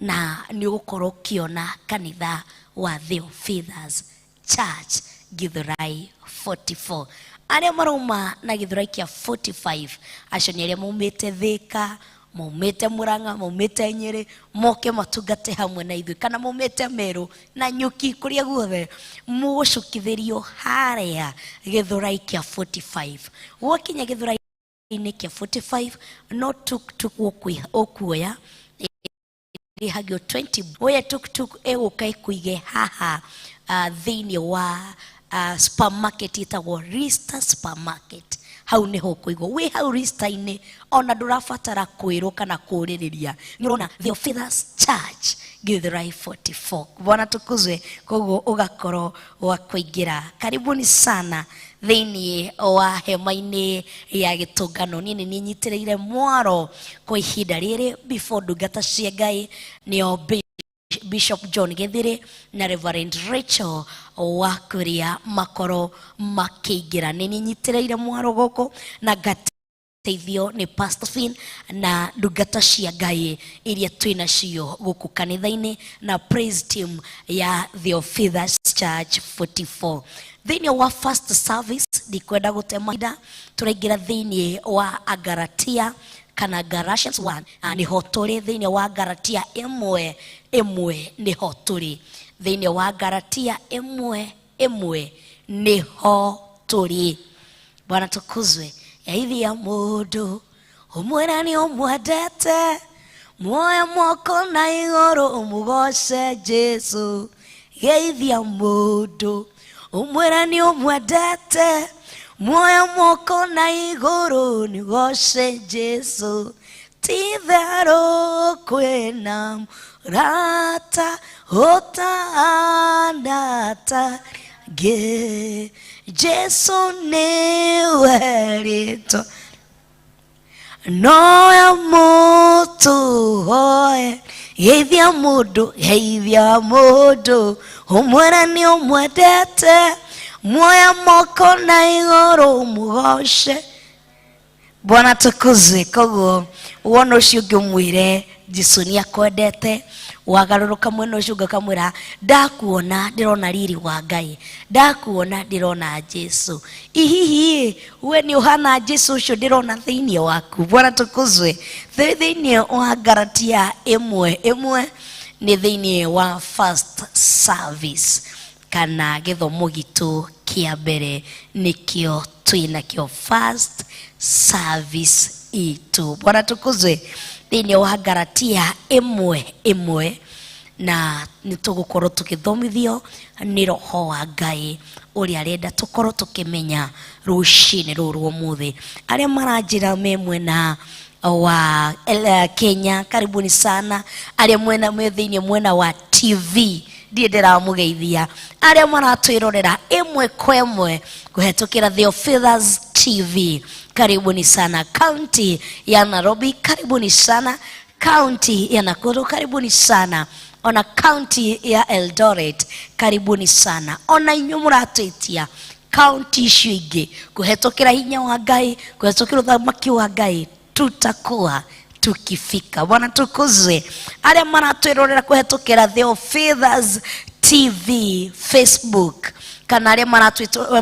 na nĩ ũgũkorwo ũkĩona kanitha wa Theophilus Church Githurai 44. Arĩa marauma na Githurai kĩa 45, acio nĩ arĩa maumĩte Thĩka, maumĩte Murang'a, maumĩte Nyĩrĩ, moke matungate hamwe na ithuĩ, kana maumĩte Meru na Nyuki, kũrĩa guothe mũgũcukithĩrio harĩa Githurai kĩa 45. Gwakinya Githurai-inĩ kĩa 45, no tuk-tuk ũkuoya ĩrĩhagio 20, woya tuk-tuk ĩgũka ĩkũige haha thĩinĩ wa supermarket ĩtagwo Rista Supermarket. Hau nĩho ũkũigwo, wĩ hau Rista-inĩ, ona ndũrabatara kwĩrwo kana kũũrĩrĩria, nĩ ũrona Theophilus Church Githurai 44. Bwana tukuzwe. Koguo ũgakorwo wa kũingĩra. Karibuni sana thĩinĩ wa hema-inĩ ya gĩtũngano. Niĩ nĩ niĩ nyitĩrĩire mwaro kwa ihinda rĩrĩ before ndungata cia Ngai, nĩo Bishop John Githiri na Reverend Rachel Wakuria, makorwo makĩingĩra. Nĩ niĩ nyitĩrĩire mwaro gũkũ na ngateithio nĩ Pastor Finn na ndungata cia Ngai iria twĩ nacio gũkũ kanitha-inĩ na praise team ya Theophilus Church 44. Thĩinĩ wa first service, ndikwenda gũte mahinda, tũraingĩra thĩinĩ wa Agaratia kana Galatians 1. Nĩho tũrĩ, thĩinĩ wa Galatia 1:1, nĩho tũrĩ, thĩinĩ wa Galatia 1:1 nĩho tũrĩ. Bwana tukuzwe. Geithia mũndũ ũmwĩre nĩ ũmwendete, muoye moko na igũrũ ũmũgoce Jesu. Geithia mũndũ ũmwĩre nĩ ũmwendete, muoye moko na igũrũ nĩgoce Jesu. Ti-itherũ kwĩna mũrata ũtahana take, Jesu nĩwe rĩtwa noya mũtũhoe. Geithia mũndũ, geithia mũndũ ũmwĩre nĩ ũmwendete, muoya moko na igũrũ mũgoce. Bwana tukuzwe. Koguo wona ũcio ũngĩ ũmwĩre Jesu nĩ akwendete, wagarũrũka mwena ũcio ũngĩ ũkamwĩra, ndakuona ndĩrona riri wa Ngai, ndakuona ndĩrona Jesu. Ihihi we nĩ ũhana Jesu ũcio ndĩrona thĩinĩ waku? Bwana tukuzwe. Thĩinĩ wa Galatia 1:1 nĩ thĩinĩ wa first service kana gĩthomo gitũ kĩa mbere nĩkĩo twĩnakĩo, first service itũ. Bwana tukuzwe. Thĩinĩ wa Galatia 1:1, na nĩ tũgũkorwo tũgĩthomithio nĩ Roho wa Ngai ũrĩa arenda tũkorwo tũkĩmenya rũcinĩ rũrũ rwa ũmũthĩ. Arĩa maranjĩra me mwena wa Kenya, karibuni sana. Arĩa mwena me thĩinĩ mwena wa TV, ndiĩ ndĩramũgeithia. Arĩa maratwĩrorera ĩmwe kwa ĩmwe kũhetũkĩra Theophilus TV, karibuni sana. County ya Nairobi, karibuni sana. County ya Nakuru, karibuni sana. Ona county ya Eldoret, karibuni sana. Ona inyuĩ mũratwĩtia county icio ingĩ, kũhetũkĩra hinya wa Ngai, kũhetũkĩra ũthamaki wa Ngai, tutakuwa tukifika. Bwana tukuzwe. Arĩa maratwĩrorera kũhetũkĩra Theophilus TV Facebook, kana arĩa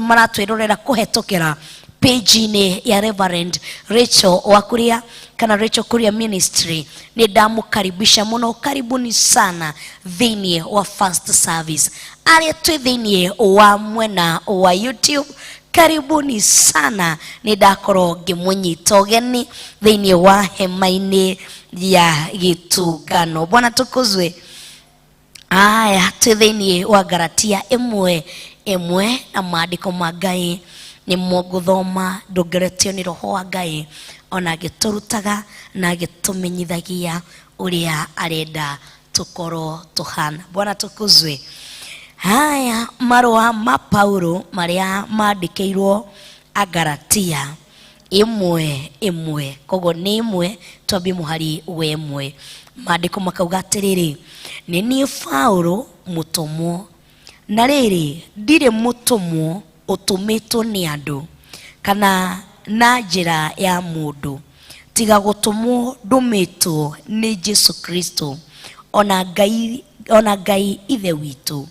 maratwĩrorera kũhetũkĩra page-inĩ ya Reverend Rachel Wakuria kana Rachel Kuria Ministry, nĩ ndamũkaribisha mũno. Karibuni sana thĩinĩ wa first service. Arĩa twĩ thĩinĩ wa mwena wa YouTube, karibuni sana. Nĩ ndakorwo ngĩmũnyita ũgeni thĩinĩ wa hema-inĩ ya gĩtũngano. Bwana tukuzwe. Aya, twĩ thĩinĩ wa Galatia 1:1, na maandĩko ma Ngai Nĩ mũgũthoma ndongoretio nĩ roho wa Ngai, ona agĩtũrutaga na agĩtũmenyithagia ũrĩa arenda tũkorwo tũhana. Bwana tukuzwe. Haya, marũa ma Paulo marĩa mandĩkĩirwo Agalatia 1:1, koguo nĩ 1, twambie mũhari wa 1. Maandĩko makauga atĩrĩrĩ, nĩ niĩ Paulo mũtũmwo, na rĩrĩ ndirĩ mũtũmwo ũtũmĩtwo nĩ andũ kana na njĩra ya mũndũ, tiga gũtũmwo ndũmĩtwo nĩ Jesu Kristo ona Ngai, ona Ngai ithe witũ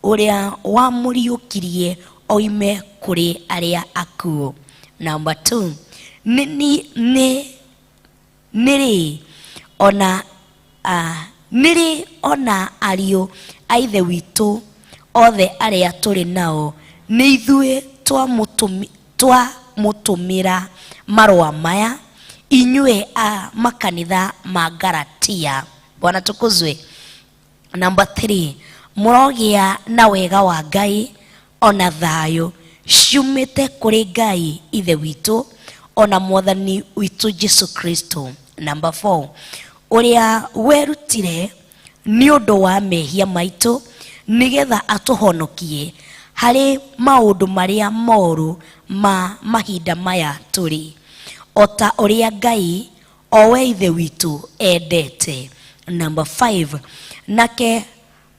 ũrĩa wamũriũkirie oime kũrĩ arĩa akuũ. Number 2, nĩ nĩ nĩ ona nĩrĩ ona ariũ a ithe witũ othe arĩa tũrĩ nao, nĩ ithuĩ twamũtũmĩra marũa maya inyuĩ a makanitha ma Galatia. Bwana tukuzwe. Number 3, mũrogĩa na wega wa Ngai ona thayũ ciumĩte kũrĩ Ngai ithe witũ ona mwathani witũ Jesu Kristo. Number 4, ũrĩa werutire nĩ ũndũ wa mehia maitũ nĩgetha atũhonokie harĩ maũndũ marĩa moru ma mahinda maya tũrĩ, o ta ũrĩa Ngai o we ithe witũ endete. Number 5, nake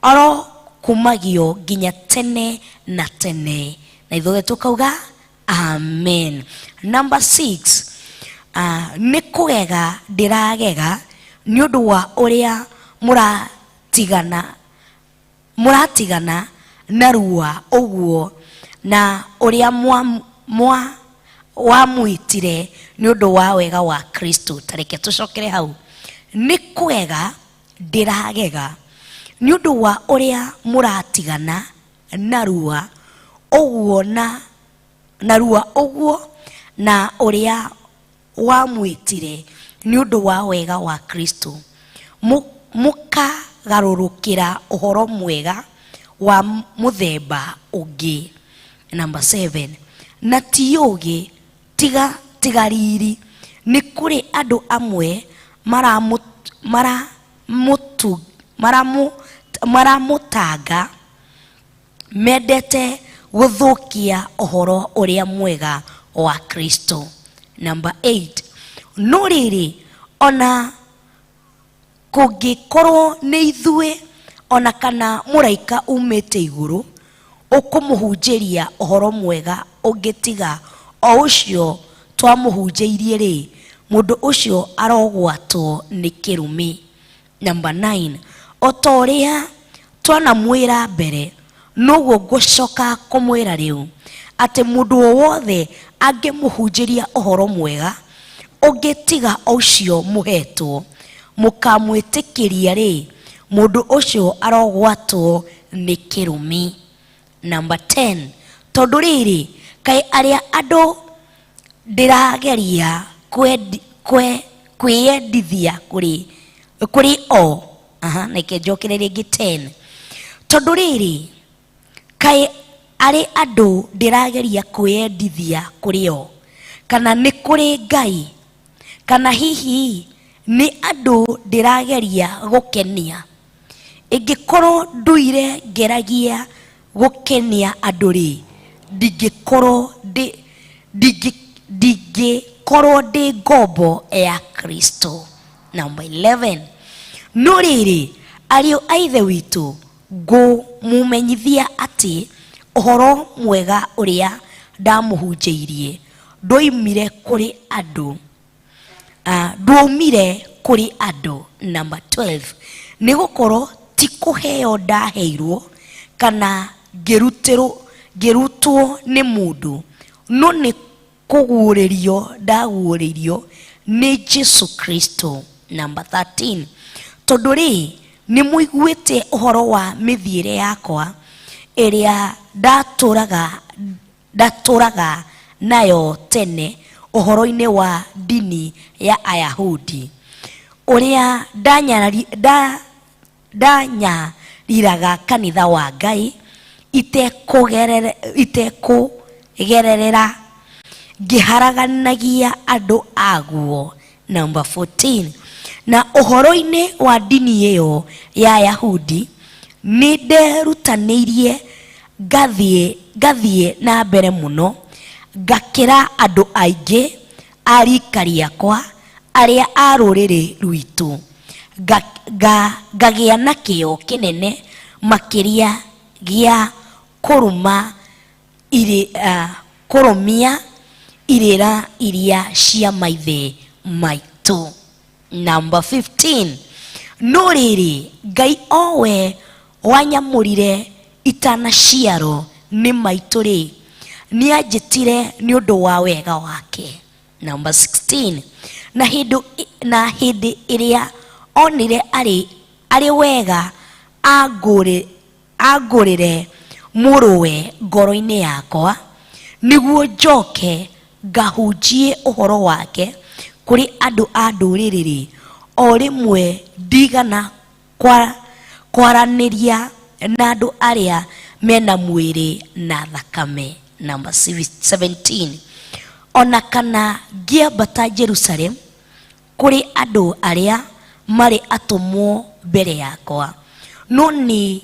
arokumagio nginya tene na tene, na ithuothe tũkauga amen. Number 6, nĩ kũgega ndĩragega nĩ ũndũ wa ũrĩa mũratigana narua ũguo, na ũrĩa wamwĩtire nĩ ũndũ wa wega wa Kristo. Tareke tũcokere hau. Nĩ kũgega ndĩragega nĩ ũndũ wa ũrĩa mũratigana narua ũguo na narua ũguo na ũrĩa wamwĩtire nĩ ũndũ wa wega wa Kristo, mũkagarũrũkĩra ũhoro mwega wa mũthemba ũngĩ. Number 7, na ti ũũgĩ tiga riri, nĩ kũrĩ andũ amwe maramũtanga mendete gũthũkia ũhoro ũrĩa mwega wa Kristo. Number 8, no rĩrĩ ona kũngĩkorwo nĩ ithuĩ ona kana mũraika umĩte igũrũ ũkũmũhunjĩria ũhoro mwega ũngĩtiga o ũcio twamũhunjĩirie rĩ, mũndũ ũcio arogwatwo nĩ kĩrumi. Number 9, o ta ũrĩa twanamwĩra mbere noguo ngũcoka kũmwĩra rĩu, atĩ mũndũ o wothe angĩmũhunjĩria ũhoro mwega ũngĩtiga ũcio mũhetwo mũkamwĩtĩkĩria rĩ, mũndũ ũcio arogwatwo nĩ kĩrumi. Number 10, tondũ rĩrĩ kaĩ arĩa andũ ndĩrageria kwĩyendithia kũrĩ o, aha, na njokere rĩngĩ 10, tondũ rĩrĩ kaĩ arĩ andũ ndĩrageria kwĩyendithia kũrĩ o, kana nĩ kũrĩ Ngai, kana hihi nĩ andũ ndĩrageria gũkenia. Ingĩkorwo nduire ngeragia gũkenia andũ rĩ, ndingĩkorwo ndĩ ngombo ya Kristo. Number 11, no rĩrĩ ariũ a ithe witũ ngũmũmenyithia atĩ ũhoro mwega ũrĩa ndamũhunjĩirie ndwoimire kũrĩ andũ, ndwaumire kũrĩ andũ. Number 12, nĩ gũkorwo ti kũheo ndaheirwo kana ngĩrutwo nĩ mũndũ, no nĩ kũguũrĩrio ndaguũrĩirio nĩ Jesu Kristo. Number 13, tondũ rĩ nĩ mũiguĩte ũhoro wa mĩthiĩre yakwa ĩrĩa ndatũraga nayo tene ũhoro-inĩ wa ndini ya Ayahudi, ũrĩa ndanyariraga kanitha wa Ngai Ngĩgererera ngĩharaganagia andũ aguo. Number 14, na ũhoro-inĩ wa ndini ĩyo ya Yahudi nĩ nderutanĩirie ngathiĩ na mbere mũno ngakĩra andũ aingĩ a rika rĩakwa arĩa a rũrĩrĩ rwitũ, ngagĩa na kĩyo kĩnene makĩria gĩa kũrũma irĩ, kũrũmia irĩra iria cia maithe maitũ. Number 15, no rĩrĩ, Ngai owe wanyamũrire itanaciarwo nĩ maitũ rĩ, nĩanjĩtire nĩ ũndũ wa wega wake. Number 16, na hĩndĩ ĩrĩa onire arĩ wega angũrĩre mũrũwe ngoro-inĩ yakwa nĩguo njoke ngahunjie ũhoro wake kũrĩ andũ a ndũrĩrĩ rĩ, o rĩmwe ndigana kwaranĩria na andũ arĩa mena mwĩrĩ na thakame. Number 17, ona kana ngĩambata Jerusalem kũrĩ andũ arĩa marĩ atũmwo mbere yakwa, no nĩ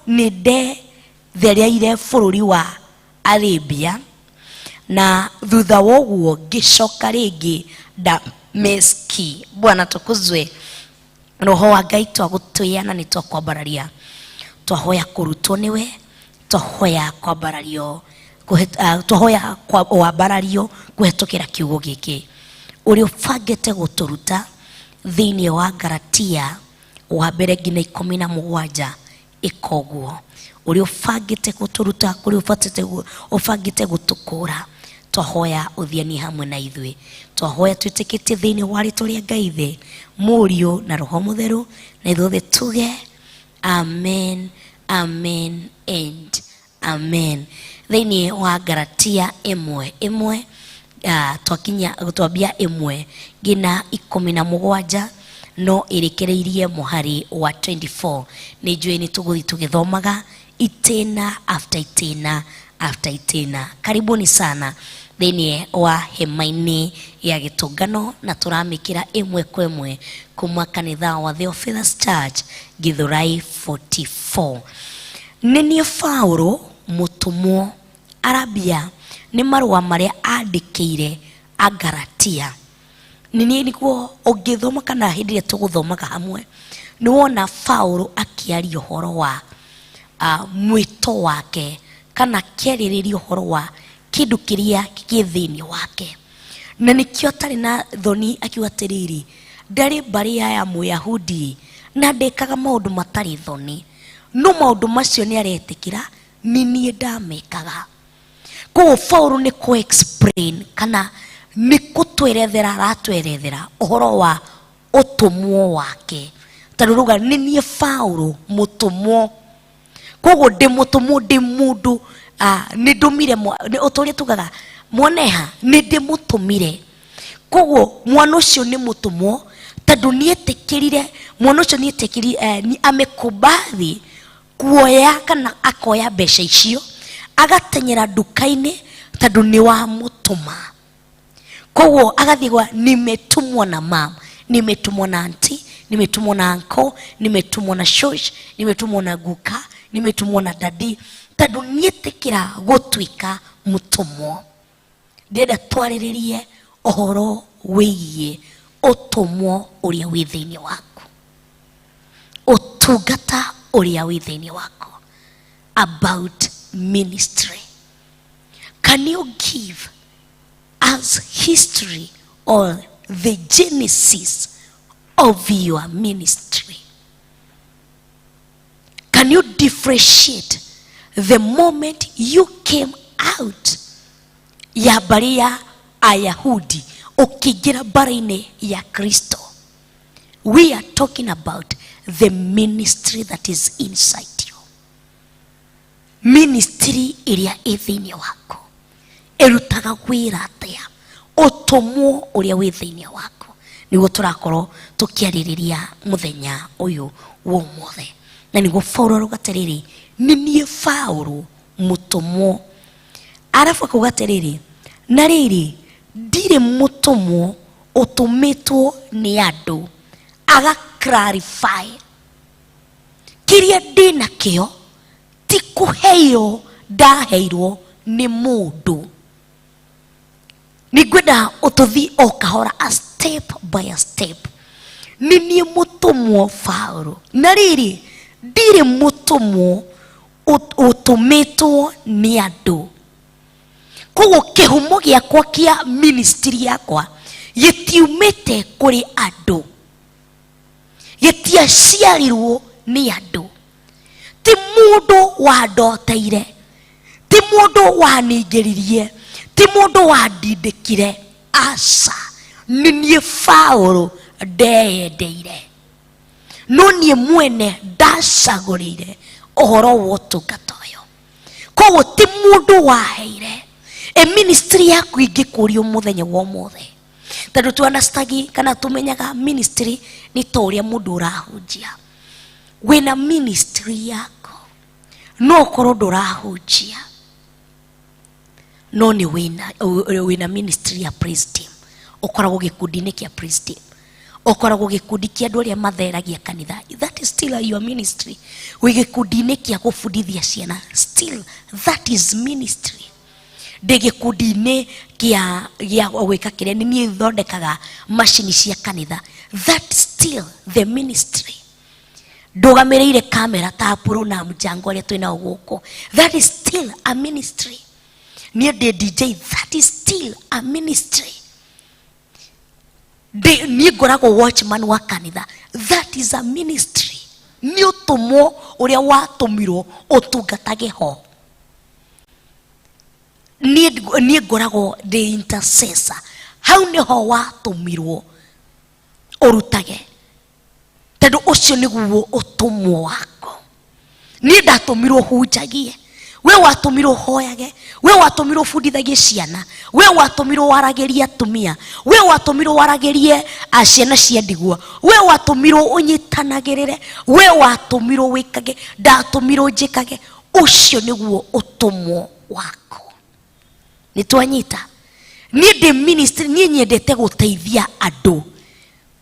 ndethereire bũrũri wa Arabia, na thutha wa ũguo ngĩcoka rĩngĩ Dameski. Bwana tukuzwe. Roho wa Ngai, twagũtĩĩa na nĩ twakwambararia, twahoya kũrutwo nĩwe, twahoya kwambarario, twahoya wambarario kũhetũkĩra kiugo gĩkĩ ũrĩa ũbangĩte gũtũruta thĩinĩ wa Galatia wa mbere nginya 17. Ĩka ũguo ũrĩa ũbangĩte gũtũruta, kũrĩa ũbangĩte gũtũkũra. Twahoya ũthiani hamwe na ithuĩ. Twahoya twĩtĩkĩtie thĩinĩ wa rĩtwa rĩa Ngai Ithe, Mũriũ na Roho Mũtheru, na ithuothe tuge amen, amen and amen. Thĩinĩ wa Galatia 1:1, twakinya twambia 1 nginya 17, no ĩrĩkĩrĩirie mũhari wa 24. Nĩ njũĩ nĩ tũgũthiĩ tũgĩthomaga itĩna after itĩna after itĩna. Karibuni sana thĩinĩ wa hema-inĩ ya gĩtũngano, na tũramĩkĩra ĩmwe kwa ĩmwe kuma kanitha wa Theophilus Church, Githurai 44. Nĩ niĩ Paulo mũtũmwo. Arambia nĩ marũa marĩa andĩkĩire Agalatia. Nĩ niĩ nĩguo ũngĩthoma kana hĩndĩ ĩrĩa tũgũthomaga hamwe, nĩ wona Paulo akĩaria ũhoro wa mwĩto wake kana akĩarĩrĩria ũhoro wa kĩndũ kĩrĩa kĩ thĩinĩ wake, na nĩkĩo atarĩ na thoni akiuga atĩrĩrĩ, ndarĩ mbarĩ ya Mũyahudi na ndekaga maũndũ matarĩ thoni, no maũndũ macio nĩ aretĩkĩra nĩ niĩ ndamekaga. Koguo Paulo nĩ kũ explain kana nĩ kũtwerethera aratwerethera ũhoro wa ũtũmwo wake, tondũ rauga nĩ niĩ Paulo mũtũmwo. Koguo ndĩ mũtũmwo, ndĩ mũndũ nĩ ndũmire o ta ũrĩa tugaga mwaneha nĩ ndĩmũtũmire. Koguo mwana ũcio nĩ mũtũmwo tondũ nĩetĩkĩrire, mwana ũcio nĩetĩkĩrire, amekubali kuoya kana akoya mbeca icio agateng'era nduka-inĩ tondũ nĩ wamũtũma. Koguo agathiĩ gwa nimetumwa na mam, nimetumwa na auntie, nimetumwa na uncle, nimetumwa na shosh, nimetumwa na guka, nimetumwa na daddy, tondũ nĩetĩkĩra gũtuĩka mũtũmwo. Ndĩrenda twarĩrĩrie ũhoro wĩgiĩ ũtũmwo ũrĩa wĩ thĩinĩ waku, ũtungata ũrĩa wĩ thĩinĩ waku, about ministry. Can you give us history or the genesis of your ministry? Can you differentiate the moment you came out ya mbarĩ ya Ayahudi ũkĩingĩra mbarĩ-inĩ ya Kristo? We are talking about the ministry that is inside you, ministry ĩrĩa ĩ thĩinĩ waku ĩrutaga wĩra atĩa, ũtũmwo ũrĩa wĩ thĩinĩ waku, nĩguo tũrakorwo tũkĩarĩrĩria mũthenya ũyũ wa ũmũthĩ. Na nĩguo Paulo arauga atĩrĩrĩ, nĩ niĩ Paulo mũtũmwo. Arabu akauga atĩrĩrĩ, na rĩrĩ, ndirĩ mũtũmwo ũtũmĩtwo nĩ andũ. Aga clarify kĩrĩa ndĩ nakĩo ti kũheirwo ndaheirwo nĩ mũndũ. Nĩngwenda ũtũthi o kahora, a step by a step. Nĩ niĩ mũtũmwo Paulo, na rĩrĩ, ndirĩ mũtũmwo ũtũmĩtwo nĩ andũ. Koguo kĩhumo gĩakwa kĩa ministry yakwa gĩtiumĩte kũrĩ andũ, gĩtiaciarirwo nĩ andũ. Ti mũndũ wandoteire, ti mũndũ waningĩririe, ti mũndũ wandindĩkire, aca. Nĩ niĩ Paulo ndeyendeire, no niĩ mwene ndacagũrĩire ũhoro wa ũtungata ũyũ. Koguo ti mũndũ waheire. E ministry yaku ingĩkũrio mũthenya wa ũmũthĩ, tondũ tu understand kana tũmenyaga ministry nĩ ta ũrĩa mũndũ ũrahunjia. Wĩna ministry yako, no ũkorwo ndũrahunjia, no nĩ wĩna ministry ya praise team. Ũkoragwo gĩkundi-inĩ kĩa praise team, ũkoragwo gĩkundi kĩa andũ arĩa matheragia kanitha, that is still your ministry. Wĩ gĩkundi-inĩ kĩa gũbundithia ciana, still that is ministry. Ndĩ gĩkundi-inĩ gĩa gwĩka kĩrĩa, nĩ niĩ thondekaga macini cia kanitha, that still the ministry. Ndũgamĩrĩire kamera ta Apollo na mjango arĩa twĩ nao gũkũ, that is still a ministry. Niĩ ndĩ DJ, that is still a ministry. Niĩ ngoragwo watchman wa kanitha, that is a ministry. Nĩ ũtũmwo ũrĩa watũmirwo ũtungatage ho. Niĩ ngoragwo ndĩ intercessor, hau nĩho watũmirwo ũrutage, tondũ ũcio nĩguo ũtũmwo wako. Niĩ ndatũmirwo hunjagie, we watũmirwo hoyage, we watũmirwo bundithagie ciana, we watũmirwo waragĩrie atumia, we watũmirwo waragĩrie ciana cia ndigwa, we watũmirwo ũnyitanagĩrĩre, we watũmirwo wĩkage, ndatũmirwo njĩkage. Ũcio nĩguo ũtũmwo wako. Nĩ twanyita? Niĩ ndĩ ministry, niĩ nyendete gũteithia andũ,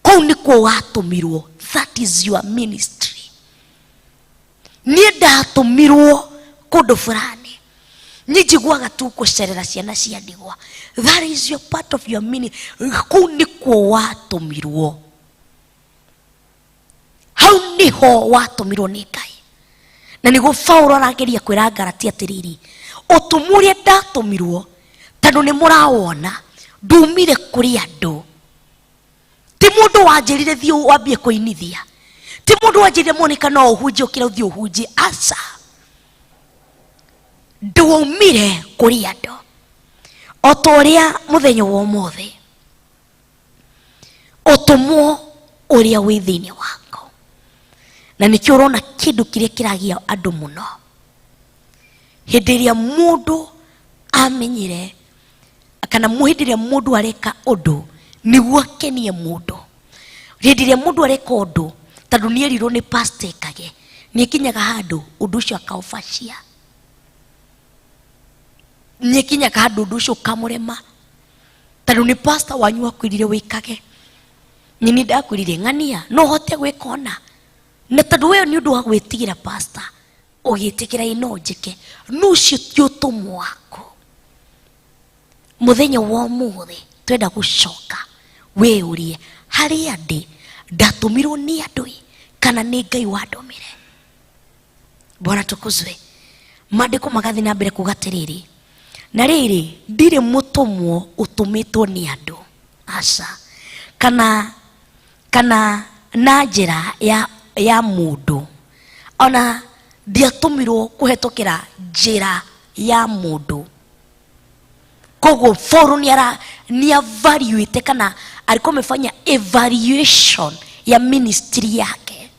kũu nĩkuo watũmirwo, that is your ministry. Niĩ ndatũmirwo kũndũ fulani, niĩ njiguaga tu gũcerera ciana cia ndigwa, that is your part of your ministry. Kũu nĩkuo watũmirwo, hau nĩho watũmirwo nĩ Ngai. Na nĩguo Paulo arageria kwĩra Galatia atĩrĩrĩ, ũtũmwo ũrĩa ndatũmirwo, tondũ nĩ mũrawona ndumire kũrĩ andũ. Ti mũndũ wanjĩrire thiĩ wambie kũinithia, ti mũndũ wanjĩrire Monica no ũhunjie, ũkĩra ũthiĩ ũhunjie, aca. Ndwaumire kũrĩ andũ. O ta ũrĩa mũthenya wa ũmũthĩ ũtũmwo ũrĩa wĩ thĩinĩ wako, na nĩkĩo ũrona kĩndũ kĩrĩa kĩragia andũ mũno hĩndĩ ĩrĩa mũndũ amenyire, kana hĩndĩ ĩrĩa mũndũ areka ũndũ nĩguo akenie mũndũ. Hĩndĩ ĩrĩa mũndũ areka ũndũ tondũ nĩ erirwo nĩ pastor ekage, nĩ akinyaga handũ ũndũ ũcio akaũbacia, nĩ akinyaga handũ ũndũ ũcio ũkamũrema, tondũ nĩ pastor wanyu akwĩrire wĩkage. Nini ndakwĩrire ng'ania no ũhote gwĩka ona, na tondũ we nĩ ũndũ wa gwĩtigĩra pastor ũgĩtĩkĩra ĩ no njĩke, no ũcio ti ũtũmwo waku. Mũthenya wa ũmũthĩ twenda gũcoka wĩyũrie, harĩa ndĩ ndatũmirwo nĩ andũ ĩ, kana nĩ Ngai wandũmire? Bwana tukuzwe. Maandĩko magathiĩ na mbere kuga atĩrĩrĩ, na rĩrĩ, ndirĩ mũtũmwo ũtũmĩtwo nĩ andũ, aca, kana na njĩra ya mũndũ, ona ndiatũmirwo kũhetũkĩra njĩra ya mũndũ. Koguo Paulo nĩ evaluate, kana alikuwa amefanya evaluation ya ministry yake,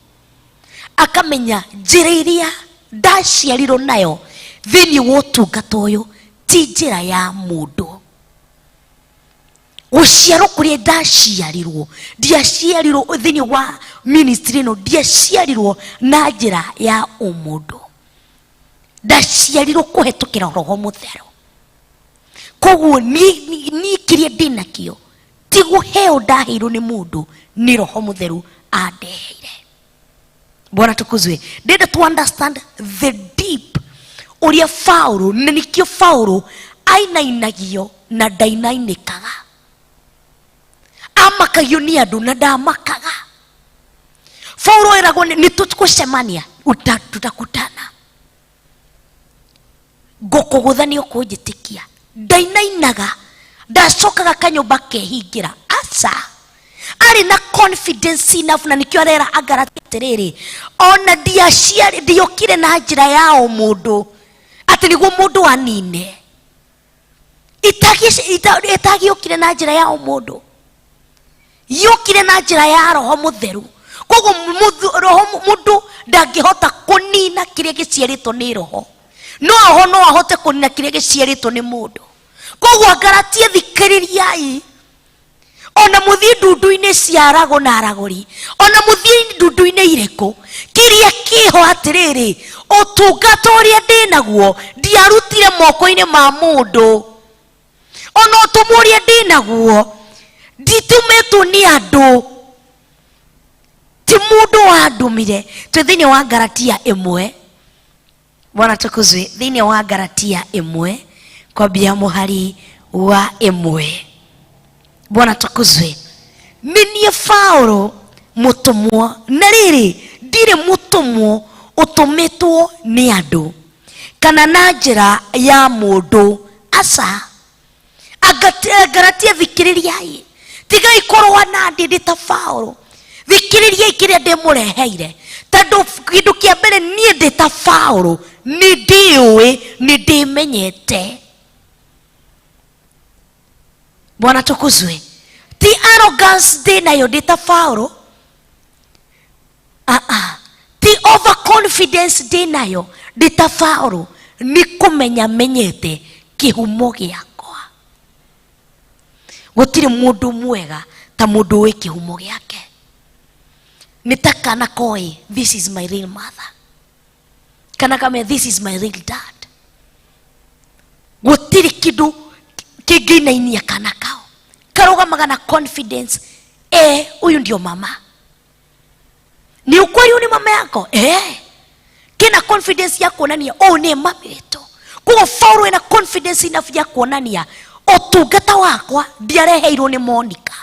akamenya njĩra ĩrĩa ndaciarirwo nayo thĩinĩ wa ũtungata ũyũ ti njĩra ya mũndũ. Gũciarwo kũrĩa ndaciarirwo, ndiaciarirwo thĩinĩ wa ministry ĩno, ndiaciarirwo na njĩra ya ũmũndũ, ndaciarirwo kũhetũkĩra Roho Mũtheru. Koguo niĩ kĩrĩa ndĩ nakĩo ti gũheo ndaheirwo nĩ mũndũ, nĩ Roho Mũtheru andeheire. Bwana tukuzwe. Ndĩrenda to understand the deep ũrĩa Paulo, na nĩkĩo Paulo ainainagio na ndainainĩkaga, amakagio nĩ andũ na ndamakaga. Paulo eragwo nĩ tũgũcemania, tutakutana, ngũkũgũtha nĩ ũkũnjĩtĩkia. Ndainainaga, ndacokaga kanyũmba kehingĩra, aca, arĩ na confidence enough, na nĩkĩo arera Agalati atĩrĩrĩ, ona ndiaciarĩ, ndiokire na njĩra ya o mũndũ atĩ nĩguo mũndũ anine, itagĩũkire na njĩra ya o mũndũ, yũkire na njĩra ya Roho Mũtheru. Koguo roho mũndũ ndangĩhota kũnina kĩrĩa gĩciarĩtwo nĩ Roho, no Roho no ahote kũnina kĩrĩa gĩciarĩtwo nĩ mũndũ. Koguo Agalatia, thikĩrĩriai, ona mũthiĩ ndundu-inĩ cia arago na aragũri, ona mũthiĩ ndundu-inĩ irĩkũ, kĩrĩa kĩho atĩrĩrĩ, ũtungata ũrĩa ndĩnaguo ndiarutire moko-inĩ ma mũndũ, ona ũtũmwo ũrĩa ndĩnaguo nditumĩtwo nĩ andũ, ti mũndũ wandũmire. Twĩ thĩinĩ wa Galatia 1. Bwana tukuzwe. Thĩinĩ wa Galatia 1 kwambia mũhari wa 1. Bwana tukuzwe. Nĩ niĩ Paulo mũtũmwo, na rĩrĩ ndirĩ mũtũmwo ũtũmĩtwo nĩ andũ kana na njĩra ya mũndũ, aca. Galatia, thikĩrĩriai, tigai kũrũa na ndĩ ndĩ ta Paulo. Thikĩrĩriai kĩrĩa ndĩmũreheire, tondũ kĩndũ kĩa mbere niĩ ndĩ ta Paulo nĩ ndĩũĩ, nĩ ndĩmenyete. Bwana tukuzwe. Ti arrogance ndĩ nayo ndĩ ta Paulo, ti overconfidence ndĩ nayo ndĩ ta Paulo, nĩ kũmenya menyete kĩhumo gĩakwa. Gũtirĩ mũndũ mwega ta mũndũ wĩ kĩhumo gĩake. Nĩ ta kana koĩ, "This is my real mother," kana kamenya, "This is my real dad." Gũtirĩ kĩndũ kĩngĩinainia kana kao, karũgamaga na confidence, "Huyu ndio mama." Ni ukweli, huyu ni mama yako, kina confidence ya kuonania ũyũ nĩ mami witũ. Koguo Paulo ena confidence enough ya kuonania ũtungata wakwa ndiareheirwo nĩ Monica.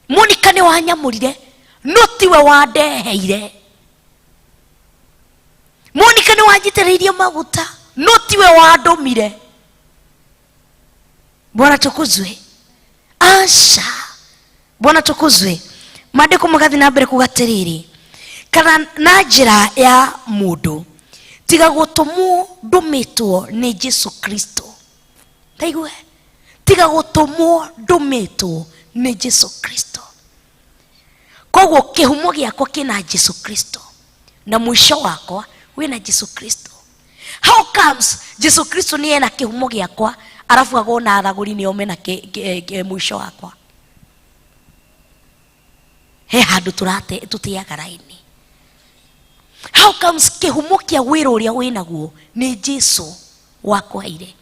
Monica nĩ wanyamũrire, no tiwe wandeheire. Monica nĩ wanjitĩrĩirie maguta, no tiwe wandũmire. Bwana tukuzwe. Aca, Bwana tukuzwe. Maandĩko magathiĩ na mbere kuga atĩrĩrĩ, kana na njĩra ya mũndũ, tiga gũtũmwo ndũmĩtwo nĩ Jesu Kristo. Taigue, tiga gũtũmwo ndũmĩtwo nĩ Jesu Kristo. Koguo kĩhumo gĩakwa kĩna Jesu Kristo na mũico wakwa wĩna Jesu Kristo. How comes Jesu Kristo nĩ ena kĩhumo gĩakwa, arabu agona aragũri nĩo mena mũico wakwa? He handũ tũrate tũteaga raini. How comes kĩhumo kĩa wĩra ũrĩa wĩnaguo nĩ Jesu wakũheire?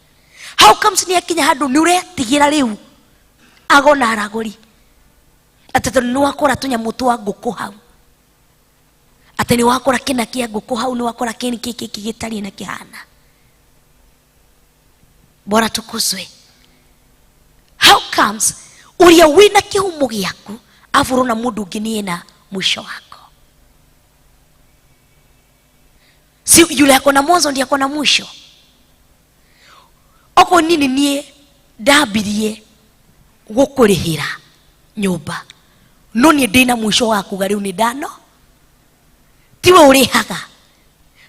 How comes nĩ akinya handũ nĩ ũretigĩra rĩu agona aragũri, atĩ tondũ nĩ wakora tũnyamũ twa ngũkũ hau, atĩ nĩ wakora kĩna kĩa ngũkũ hau, nĩ wakora kĩni kĩkĩ gĩtariĩ na kĩhana? Bwana tukuzwe. How comes ũrĩa wĩna kĩhumo gĩaku arabu ũrona mũndũ ũngĩ nĩ ena mũico wako? Si yule ako na mwanzo ndiye ako na mwisho? Okorwo niĩ nĩ niĩ ndambirie gũkũrĩhĩra nyũmba, no niĩ ndĩna mũico wa kuga rĩu nĩ ndano, tiwe ũrĩhaga.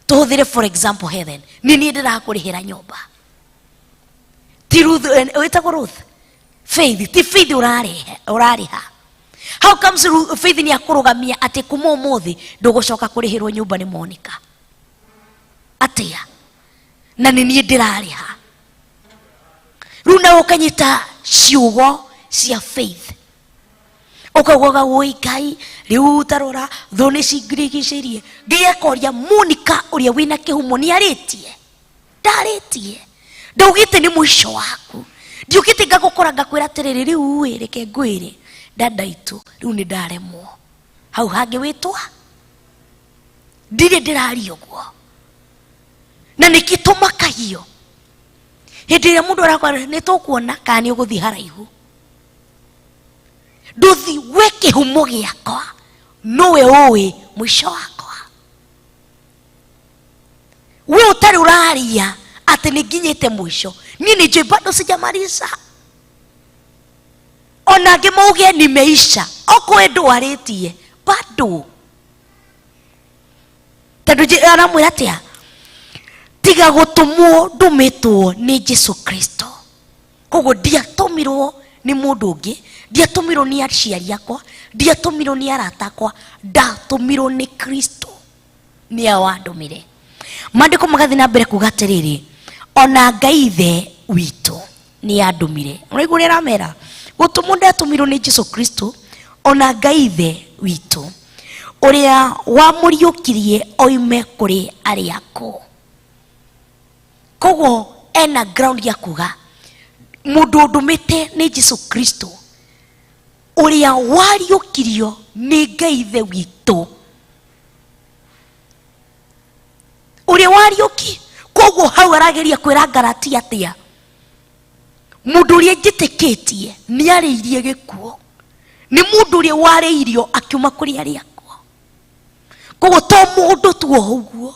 Tũhũthĩre for example Heaven, nĩ niĩ ndĩrakũrĩhĩra nyũmba, ti Ruth, wĩtagwo Ruth, Faith, ti Faith ũrarĩha, ũrarĩha. How comes Faith nĩ akũrũgamia atĩ kuma ũmũthĩ ndũgũcoka kũrĩhĩrwo nyũmba nĩ Monica? Atĩa, na nĩ niĩ ndĩrarĩha? Rĩu nawe ũkanyita ciugo cia Faith, ũkaugaga, "Woi Ngai, rĩu tarora, thũ nĩ cingirigicĩirie." Ngai akoria, "Monica ũrĩa wĩna kĩhumo nĩ arĩtie? Ndarĩtie. Ndaugĩte nĩ mũico waku. Ndiũkĩte ngagũkora ngakwĩra atĩrĩrĩ, rĩu ĩ, reke ngwĩre dada itũ, rĩu nĩ ndaremwo. Hau hangĩ wĩtwa ndirĩ ndĩraria ũguo. Na nĩkĩ tũmakagio hĩndĩ ĩrĩa mũndũ arakora nĩ tũkuona kana nĩ ũgũthiĩ haraihu? Ndũthi we kĩhumo gĩakwa, nowe ũĩ mũico wakwa. We ũtarĩ ũraria atĩ nĩ nginyĩte mũico, niĩ nĩ njũĩ bado sijamaliza. Ona angĩ mauge nimeisha, okorwo ndwarĩtie bado. Tondũ aramwĩra atĩa? Tiga gũtũmwo ndũmĩtwo nĩ Jesu Kristo. Koguo ndiatũmirwo nĩ mũndũ ũngĩ, ndiatũmirwo nĩ aciari akwa, ndiatũmirwo nĩ arata akwa, ndatũmirwo nĩ Kristo. Nĩwe wandũmire. Maandĩko magathiĩ na mbere kuga atĩrĩrĩ, ona Ngai Ithe witũ nĩ andũmire. Ũraigua ũrĩa aramera? Gũtũmwo ndatũmirwo nĩ Jesu Kristo, ona Ngai Ithe witũ ũrĩa wamũriũkirie oime kũrĩ arĩa akuũ. Koguo ena ground ya kuga mũndũ ũndũmĩte nĩ Jesu Kristo ũrĩa wariũkirio nĩ Ngai Ithe witũ, ũrĩa wariũki. Koguo hau arageria kwĩra Galatia atĩa? Mũndũ ũrĩa njĩtĩkĩtie nĩ arĩirie gĩkuũ, nĩ mũndũ ũrĩa warĩirio akiuma kũrĩ arĩa akuũ. Koguo to mũndũ tu o ũguo,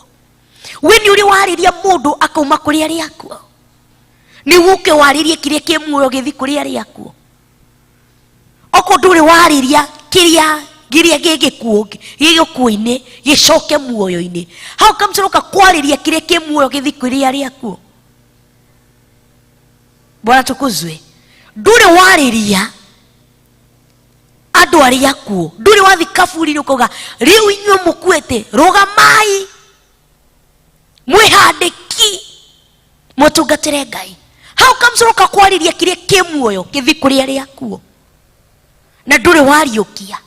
we nĩ ũrĩa warĩria mũndũ akauma kũrĩ arĩa akuũ, nĩ ũke warĩrie kĩrĩa kĩ muoyo gĩthi kũrĩ arĩa akuũ. Okorwo ndũrĩ warĩria kĩrĩa kĩrĩa gĩ gĩkuũ, gĩ gĩkuũ-inĩ gĩcoke muoyo-inĩ, how comes ũroka kwarĩria kĩrĩa kĩ muoyo gĩthi kũrĩ arĩa akuũ? Bwana tukuzwe. Ndũrĩ warĩria andũ arĩa akuũ, ndũrĩ wathi kaburi-inĩ ũkauga rĩu inyuĩ mũkuĩte rũgamai mwĩhandĩki mũtungatĩre Ngai. How comes ũroka kwarĩria kĩrĩa kĩ muoyo gĩthi kũrĩ arĩa akuũ na ndũrĩ wariũkia?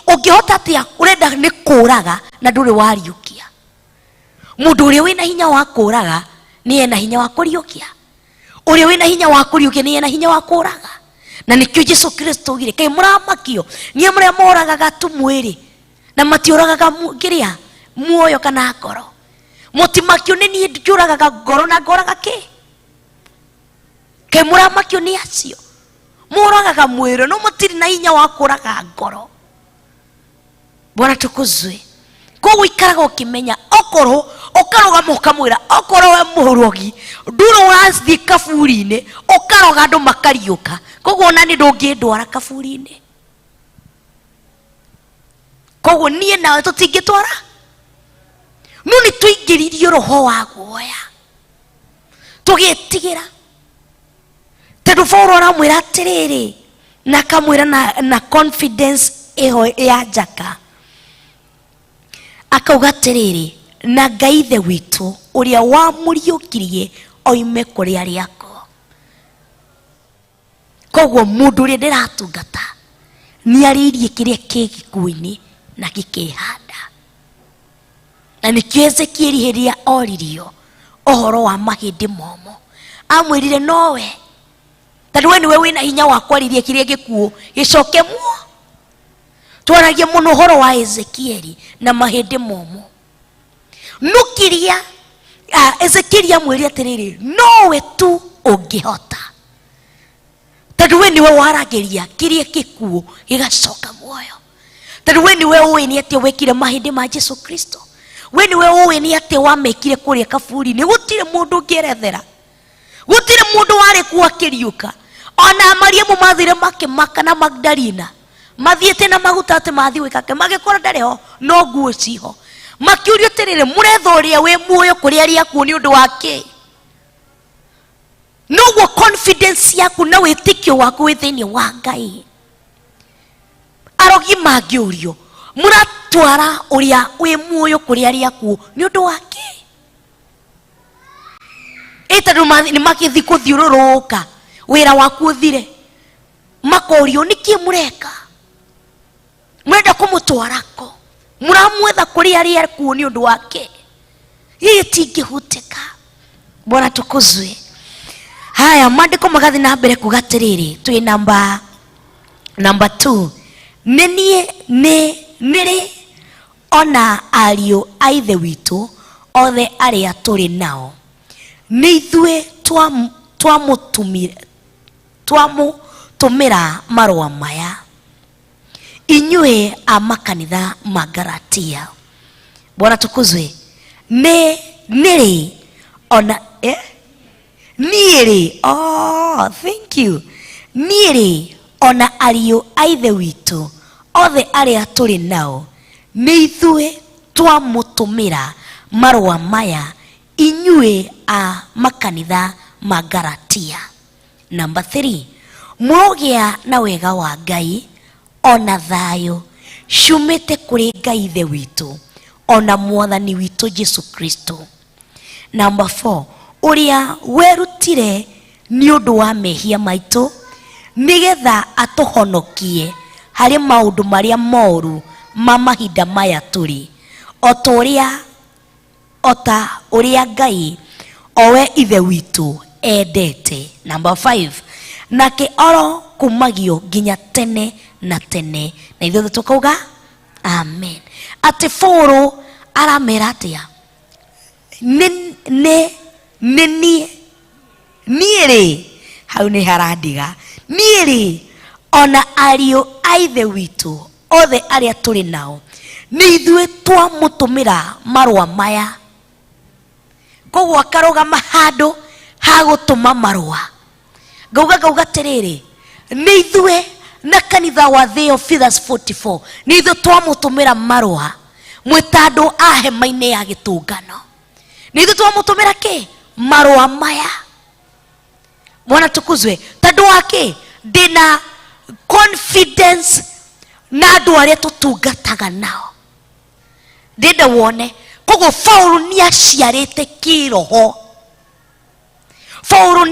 Ũngĩhota atĩa? Ũrenda nĩ kũraga na ndũrĩ wariũkia. Mũndũ ũrĩa wĩna hinya wa kũraga nĩ ena hinya wa kũriũkia, ũrĩa wĩna hinya wa kũriũkia nĩ ena hinya wa kũraga. Na nĩkĩo Jesu Kristo augire, kaĩ mũramakio nĩ mũrĩa moragaga tu mwĩrĩ na matiũragaga kĩrĩa muoyo kana ngoro? Mũtimakio nĩ niĩ njũragaga ngoro na ngoraga kĩ? Kaĩ mũramakio nĩ acio moragaga mwĩrĩ no mũtirĩ na hinya wa kũraga ngoro? Bwana tukuzwe. Koguo ikaraga ũkĩmenya, okorwo ũkarũgama ũkamwĩra, okorwo we mũrogi ndũrĩ ũrathiĩ kaburi-inĩ ũkaroga andũ makariũka, koguo ona nĩ ndũngĩndwara kaburi-inĩ. Koguo niĩ nawe tũtingĩtwara, no nĩ tũingĩririo roho wa guoya tũgĩtigĩra. Tondũ Paulo aramwĩra atĩrĩrĩ, na akamwĩra na confidence ĩho ya njaka, akauga atĩrĩrĩ, na Ngai Ithe witũ ũrĩa wamũriũkirie oime kũrĩ arĩa akuũ. Koguo mũndũ ũrĩa ndĩratungata nĩ arĩirie kĩrĩa kĩ gĩkuũ-inĩ na gĩkĩhanda. Na nĩkĩo Ezekieli hĩndĩ ĩrĩa oririo ũhoro wa mahĩndĩ momũ amwĩrire nowe, tondũ we nĩwe wĩna hinya wa kwarĩria kĩrĩa gĩkuũ gĩcoke muo. Twaragia mũno ũhoro wa Ezekieli na mahĩndĩ momũ, no kĩrĩa Ezekieli amwĩrire atĩrĩrĩ, nowe tu ũngĩhota, tondũ we nĩwe waragĩria kĩrĩa gĩkuũ gĩgacoka muoyo, tondũ we nĩwe ũĩ nĩ atĩa wekire mahĩndĩ ma Jesu Kristo, we nĩwe ũĩ nĩ atĩa wamekire kũrĩa kaburi-inĩ. Gũtirĩ mũndũ ũngĩerethera, gũtirĩ mũndũ warĩ kuo akĩriũka. Ona Mariamu mathire makĩmaka na Magdalena mathiĩte na maguta atĩ mathiĩ gwĩka kĩ, magĩkora ndarĩ ho no nguo ciho. Makĩũrio atĩrĩrĩ, mũretha ũrĩa wĩ muoyo kũrĩ arĩa akuũ nĩ ũndũ wa kĩ? Noguo confidence yaku na wĩtĩkio waku wĩ thĩinĩ wa Ngai. Arogi mangĩũrio, mũratwara ũrĩa wĩ muoyo kũrĩ arĩa akuũ nĩ ũndũ wa kĩ? Ĩ tondũ nĩ magĩthiĩ kũthiũrũrũka wĩra waku ũthire, makorio nĩkĩ mũreka? Mũrenda kũmũtwara kũ? Mũramwetha kũrĩ arĩa akuũ nĩ ũndũ wa kĩ? Gĩkĩ tingĩhutĩka. Bwana tukuzwe. Haya, maandĩko magathiĩ na mbere kuga atĩrĩrĩ, twĩ namba 2. Nĩ niĩ nĩ nĩrĩ ona ariũ a ithe witũ othe arĩa tũrĩ nao, nĩ ithuĩ twamũtũmĩra marũa maya inyuĩ a makanitha ma Galatia. Bwana tukuzwe. Nĩ nĩrĩ ona niĩ rĩ, oh, thank you. Niĩ rĩ ona ariũ a ithe witũ othe arĩa tũrĩ nao, nĩ ithuĩ twamũtũmĩra marũa maya inyuĩ a makanitha ma Galatia. Namba 3, mũrogĩa na wega wa Ngai ona thayũ ciumĩte kũrĩ Ngai ithe witũ ona mwathani witũ Jesu Kristo. Namba 4, ũrĩa werutire nĩ ũndũ wa mehia maitũ nĩgetha atũhonokie harĩ maũndũ marĩa moru ma mahinda maya tũrĩ, o ta ũrĩa Ngai owe ithe witũ endete. Namba 5, nake oro kumagio nginya tene na tene, na ithuothe tũkauga amen. Atĩ Paũlũ aramera atĩa? Nĩ nĩ nĩ niĩ niĩ rĩ, hau nĩ harandiga. Niĩ rĩ ona ariũ a ithe witũ othe arĩa tũrĩ nao, nĩ ithuĩ twamũtũmĩra marũa maya. Koguo akarũgama handũ ha gũtũma marũa. Ngauga atĩrĩrĩ, nĩ ithuĩ na kanitha wa Theophilus 44, nĩ ithuĩ twamũtũmĩra marũa mwĩ ta andũ a hema-inĩ ya gĩtũngano. Nĩ ithuĩ twamũtũmĩra kĩ? Marũa maya. Bwana tukuzwe. Tondũ wa kĩ? Ndĩna confidence na andũ arĩa tũtungataga nao. Ndĩenda wone. Koguo Paũlũ nĩaciarĩte kĩroho. Paũlũ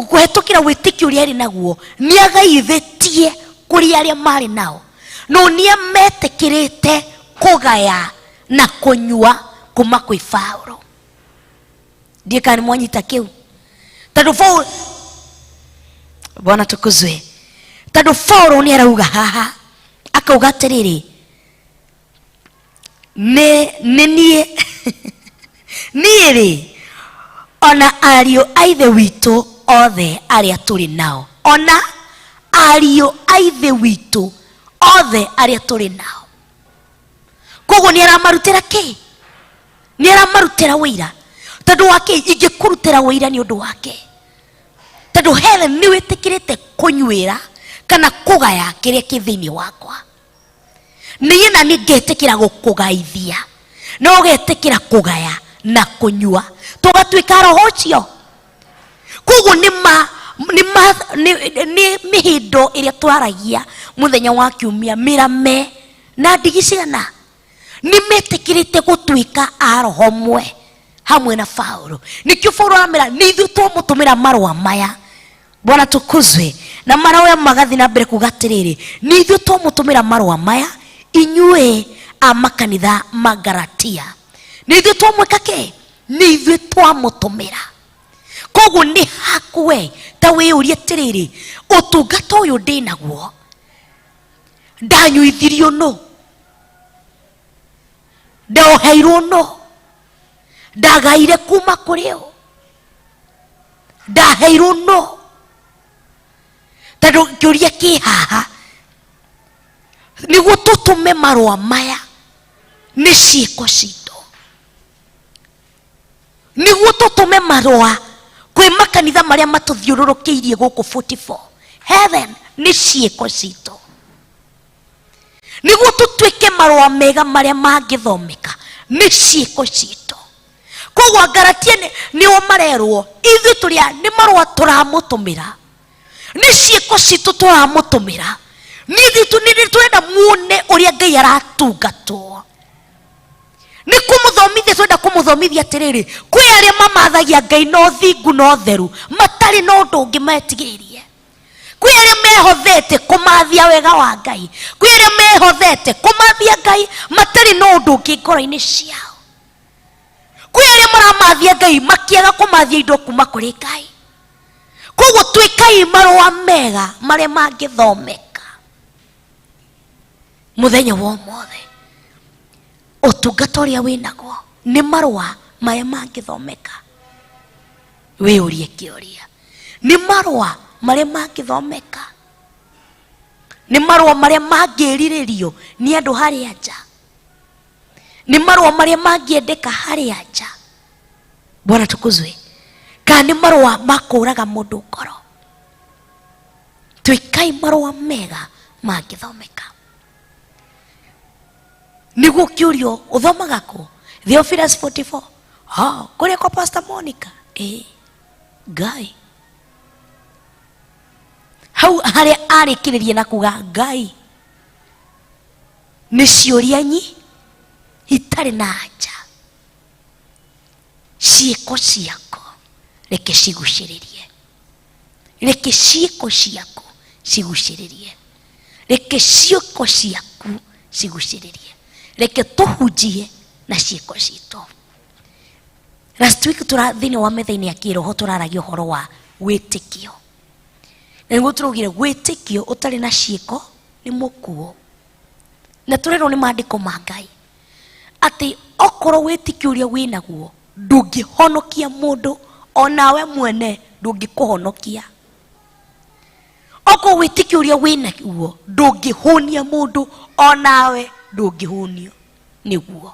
kũhetũkĩra wĩtĩkio ũrĩa arĩ naguo, nĩagaithĩtie kũrĩ arĩa marĩ nao. No nĩametĩkĩrĩte kũgaya na kũnyua kuma kwĩ Paũlũ. Ndiĩ kana nĩmwanyita kĩu. Tondũ Paũlũ, Bwana tukuzwe. Tondũ Paũlũ nĩarauga haha, akauga atĩrĩrĩ, nĩ niĩ niĩ rĩ ona ariũ a ithe witũ othe arĩa tũrĩ nao, ona ariũ a ithe witũ othe arĩa tũrĩ nao. Koguo nĩ aramarutĩra kĩ? Nĩ aramarutĩra wĩira. Tondũ wa kĩ? Ingĩkũrutĩra wĩira nĩ ũndũ wake. Tondũ Helen nĩ wĩtĩkĩrĩte kũnyuĩra kana kũgaya kĩrĩa kĩ thĩinĩ wakwa. Niĩ na niĩ ngetĩkĩra gũkũgaithia, na ũgetĩkĩra kũgaya na kũnyua, tũgatuĩka roho ũcio. Koguo nĩ mĩhĩndo ĩrĩa twaragia mũthenya wa kiumia, mĩrame na ndigi cigana, nĩ metĩkĩrĩte gũtuĩka a roho ũmwe hamwe na Paũlũ. Nĩkĩo Paũlũ aramera nĩ ithuĩ twamũtũmĩra marũa maya. Bwana tukuzwe. Na marũa magathiĩ na mbere kuga atĩrĩrĩ, nĩ ithuĩ twamũtũmĩra marũa maya inyuĩ a makanitha ma Galatia. Nĩ ithuĩ twamwĩka kĩ? Nĩ ithuĩ twamũtũmĩra. Koguo nĩ hakuwe ta wĩyũrie atĩrĩrĩ, ũtungata ũyũ ndĩ naguo ndanyuithirio nũ? Ndaoheirwo nũ? Ndagaire kuma kũrĩ ũ? Ndaheirwo nũ? Tondũ kĩũria kĩ haha, nĩguo tũtũme marũa maya nĩ ciĩko citũ. Nĩguo tũtũme marũa kwĩ makanitha marĩa matũthiũrũrũkĩirie gũkũ 44 heaven nĩ ciĩko citũ. Nĩguo tũtuĩke marũa mega marĩa mangĩthomeka nĩ ciĩko citũ. Koguo Agalatia nĩo marerwo ithuĩ tũrĩ a, nĩ marũa tũramũtũmĩra, nĩ ciĩko citũ tũramũtũmĩra. Nĩ tũrenda muone ũrĩa Ngai aratungatwo. Nĩ kũmũthomithia twenda kũmũthomithia atĩrĩrĩ, kwĩ arĩa mamathagia Ngai na ũthingu na ũtheru matarĩ na ũndũ ũngĩ metigĩirie. Kwĩ arĩa mehothete kũmathia wega wa Ngai, kwĩ arĩa mehothete kũmathia Ngai matarĩ na ũndũ ũngĩ ngoro-inĩ ciao. Kwĩ arĩa maramathia Ngai makĩaga kũmathia indo kuma kũrĩ Ngai. Koguo twĩkai marũa mega marĩa mangĩthomeka mũthenya wa ũmũthĩ. Ũtungata ũrĩa wĩnaguo nĩ marũa marĩa mangĩthomeka. Wĩyũrie kĩũria, nĩ marũa marĩa mangĩthomeka, nĩ marũa marĩa mangĩrirĩrio nĩ andũ harĩa nja, nĩ marũa marĩa mangĩendeka harĩa nja. Bwana tukuzwe. Kana nĩ marũa ma kũũraga mũndũ ngoro. Twĩkai marũa mega mangĩthomeka. Nĩguo kĩũrio ũthomaga kũ? Theophilus 44. Ha, kũrĩa kwa Pastor Monica. Ngai. Hau harĩa arĩkĩrĩria na kuga Ngai. Nĩ ciũria nyi itarĩ na anja. Ciĩko ciaku reke cigucĩrĩrie. Reke ciĩko ciaku cigucĩrĩrie. Reke ciĩko ciaku cigucĩrĩrie. Reke tũhunjie na ciĩko citũ. Last week tũra thĩinĩ wa metha-inĩ ya kĩroho tũraragia ũhoro wa wĩtĩkio. Na nĩguo tũraugire wĩtĩkio ũtarĩ na ciĩko nĩ mũkuũ. Na tũrerwo nĩ maandĩko ma Ngai atĩ okorwo wĩtĩkio ũrĩa wĩnaguo ndũngĩhonokia mũndũ, onawe mwene ndũngĩkũhonokia. Okorwo wĩtĩkio ũrĩa wĩnaguo ndũngĩhũnia mũndũ, onawe ndũngĩhũnio nĩguo.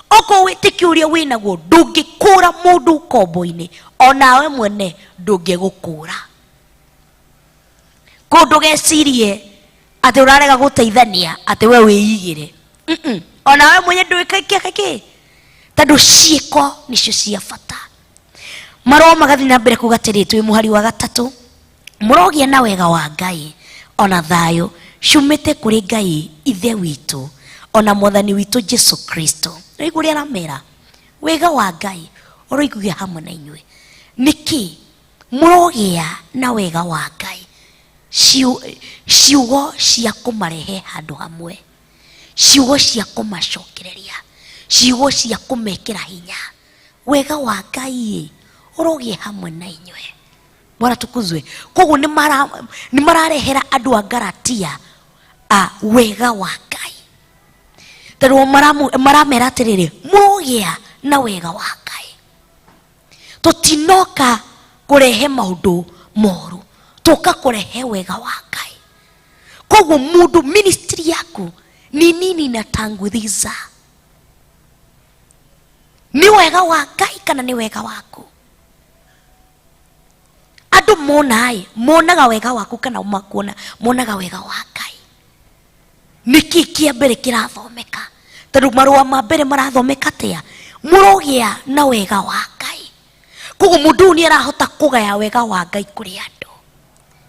Okorwo wĩtĩkio ũrĩa wĩnaguo ndũngĩkũra mũndũ ũkombo-inĩ, onawe mwene ndũngĩgũkũra. Kũu ndũgecirie atĩ ũrarega gũteithania atĩ we wĩigĩre. Onawe mwenye ndũĩkakia kĩ, tondũ ciĩko nĩcio cia bata. Marũa magathiĩ na mbere kuga atĩrĩ, twĩ mũhari wa gatatũ, mũrogĩa na wega wa Ngai ona thayũ ciumĩte kũrĩ Ngai Ithe witũ ona Mwathani witũ Jesu Kristo. Rĩu ũrĩa aramera wega wa Ngai ũroiguithia hamwe na inyuĩ. Nĩkĩ mũrogĩa na wega wa Ngai? Ciugo cia kũmarehe handũ hamwe, ciugo cia kũmacokereria, ciugo cia kũmekĩra hinya. Wega wa Ngai ũrogĩe hamwe na inyuĩ. Bwana tukuzwe. Koguo nĩ mararehera andũ a Galatia a wega wa Ngai. Tondũ maramera atĩrĩrĩ, mũrogĩa na wega wa Ngai. Tũtinoka kũrehe maũndũ moru, tũka kũrehe wega wa Ngai. Koguo mũndũ ministry yaku ni nini inatanguliza? Ni wega wa Ngai kana ni wega waku? Andũ monaĩ, monaga wega waku kana makuona, monaga wega wa Ngai. Nĩkĩ kĩa mbere kĩrathomeka? Tondũ marũa ma mbere marathomeka atĩa? Mũrogĩa na wega wa Ngai. Koguo mũndũ ũyũ nĩ arahota kũgaya wega wa Ngai kũrĩ andũ.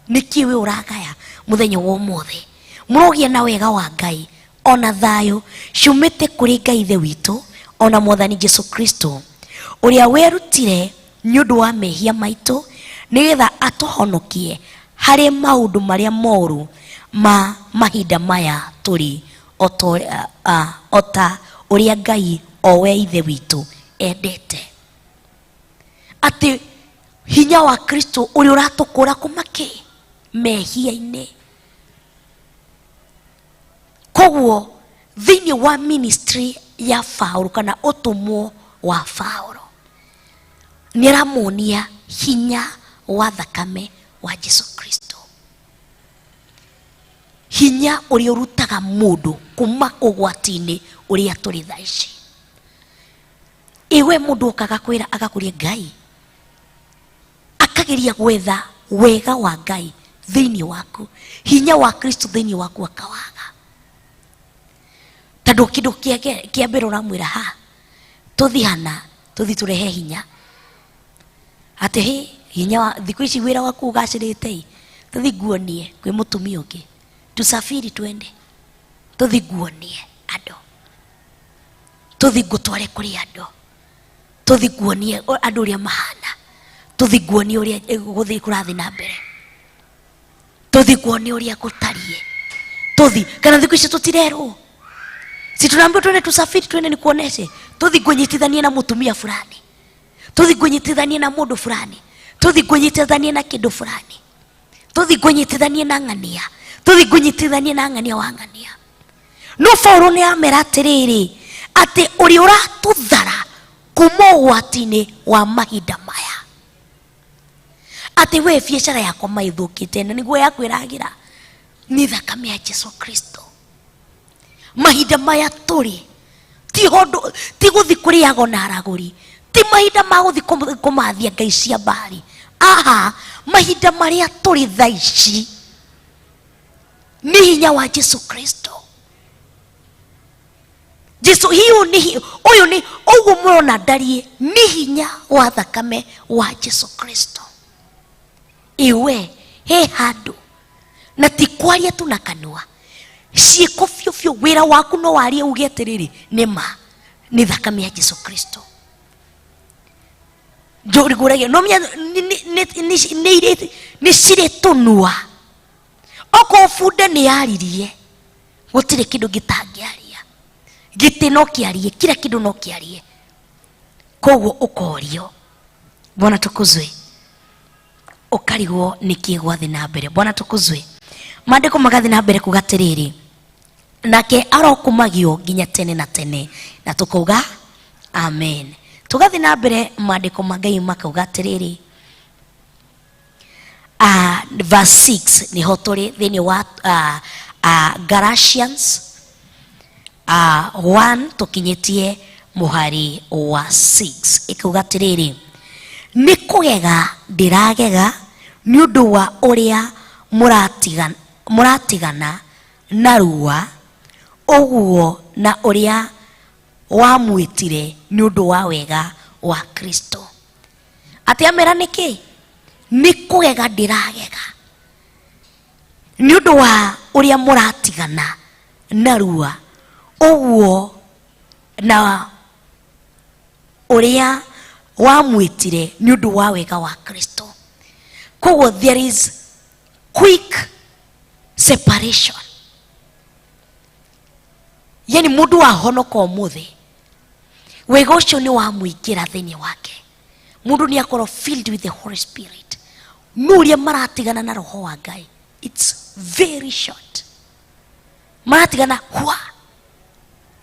Nĩkĩ we ũragaya mũthenya wa ũmũthĩ? Mũrogĩa na wega wa Ngai ona thayũ ciumĩte kũrĩ Ngai Ithe witũ ona Mwathani Jesu Kristo, ũrĩa werutire nĩ ũndũ wa mehia maitũ nĩgetha atũhonokie harĩ maũndũ marĩa moru ma mahinda maya tũrĩ, o ta ũrĩa Ngai o we Ithe witũ endete. Atĩ hinya wa Kristo ũrĩa ũratũkũra kuma kĩ? Mehia-inĩ. Koguo thĩinĩ wa ministry ya Paulo kana ũtũmwo wa Paulo nĩ aramuonia hinya wa thakame wa Jesu Kristo, hinya ũrĩa ũrutaga mũndũ kuma ũgwati-inĩ ũrĩa tũrĩ thaa ici. Iwe mũndũ okaga kwĩra agakũria Ngai, akageria gwetha wega wa Ngai thĩinĩ waku, hinya wa Kristo thĩinĩ waku akawaga. Tondũ kĩndũ kĩa mbere ũramwĩra ha, tũthi hana, tũthi tũrehe hinya. Atĩ hĩ, hinya wa thikũ ici wĩra waku ũgacĩrĩte ĩ, tũthi nguonie kwĩ mũtumia ũngĩ, tusafiri twende, tũthi nguonie andũ, tũthi ngũtware kũrĩ andũ, tũthi nguonie andũ ũrĩa mahana, tũthi nguonie ũrĩa gũthiĩ kũrathiĩ na mbere, tũthi nguonie ũrĩa gũtariĩ, tũthi kana thikũ ici tũtirerwo. Si tunaambiwa twende tusafiri, twende nikuoneshe, tuthi ngũnyitithanie na mũtumia fulani, tuthi ngũnyitithanie na mũndũ fulani, tuthi ngũnyitithanie na kĩndũ fulani, tuthi ngũnyitithanie na ng'ania, tuthi ngũnyitithanie na ng'ania wa ng'ania. No Paulo nĩ amera atĩrĩrĩ, atĩ ũrĩa ũratũthara kuma ũgwati-inĩ wa mahinda maya, atĩ we biacara yakwa maithũkĩte na nĩguo yaku ĩragĩra nĩ thakame ya Jesu Kristo. Mahinda maya tũrĩ ti hondo, ti gũthi kũrĩago na aragũri, ti mahinda ma gũthi kũmathia ngai cia mbari. Aha, mahinda marĩa tũrĩ thaa ici nĩ hinya wa Jesu Kristo. Jesu hiyo ni ũyũ nĩ ũguo mũrona ndariĩ nĩ hinya wa thakame wa Jesu Kristo. Iwe he handũ na ti kwaria tu na kanua, ciĩko biũ biũ, wĩra waku no warie uge atĩrĩrĩ, nĩ ma nĩ thakame ya Jesu Kristo. Njũrigũragia no menya nĩ cirĩ tũnua. Okorwo bunda nĩ yaririe, gũtirĩ kĩndũ gĩtangĩaria. Gĩtĩ no kĩarie, kila kĩndũ no kĩarie. Koguo ũkorio, Bwana tukuzwe, ũkarigwo nĩkĩ gwathiĩ na mbere. Bwana tukuzwe. Maandĩko magathiĩ na mbere kuga atĩrĩrĩ, nake arokumagio nginya tene na tene, na tukauga amen. Tugathiĩ na mbere, maandĩko ma Ngai makauga atĩrĩrĩ, verse 6 niho tũrĩ thĩinĩ wa Galatians 1 tũkinyĩtie mũhari wa 6, ĩkauga atĩrĩrĩ, nĩ kũgega ndĩragega nĩ ũndũ wa ũrĩa mũratigana narua ũguo na ũrĩa wamwĩtire nĩ ũndũ wa wega wa Kristo. Atĩ amera nĩkĩ? Nĩ kũgega ndĩragega nĩ ũndũ wa ũrĩa mũratigana narua ũguo na ũrĩa wamwĩtire nĩ ũndũ wa wega wa Kristo. Koguo there is quick separation. Yani mũndũ wahonoka ũmũthĩ, wega ũcio nĩ wamũingĩra thĩinĩ wake. Mũndũ nĩ akorwo filled with the Holy Spirit. No ũrĩa maratigana na roho wa Ngai, it's very short. Maratigana hwa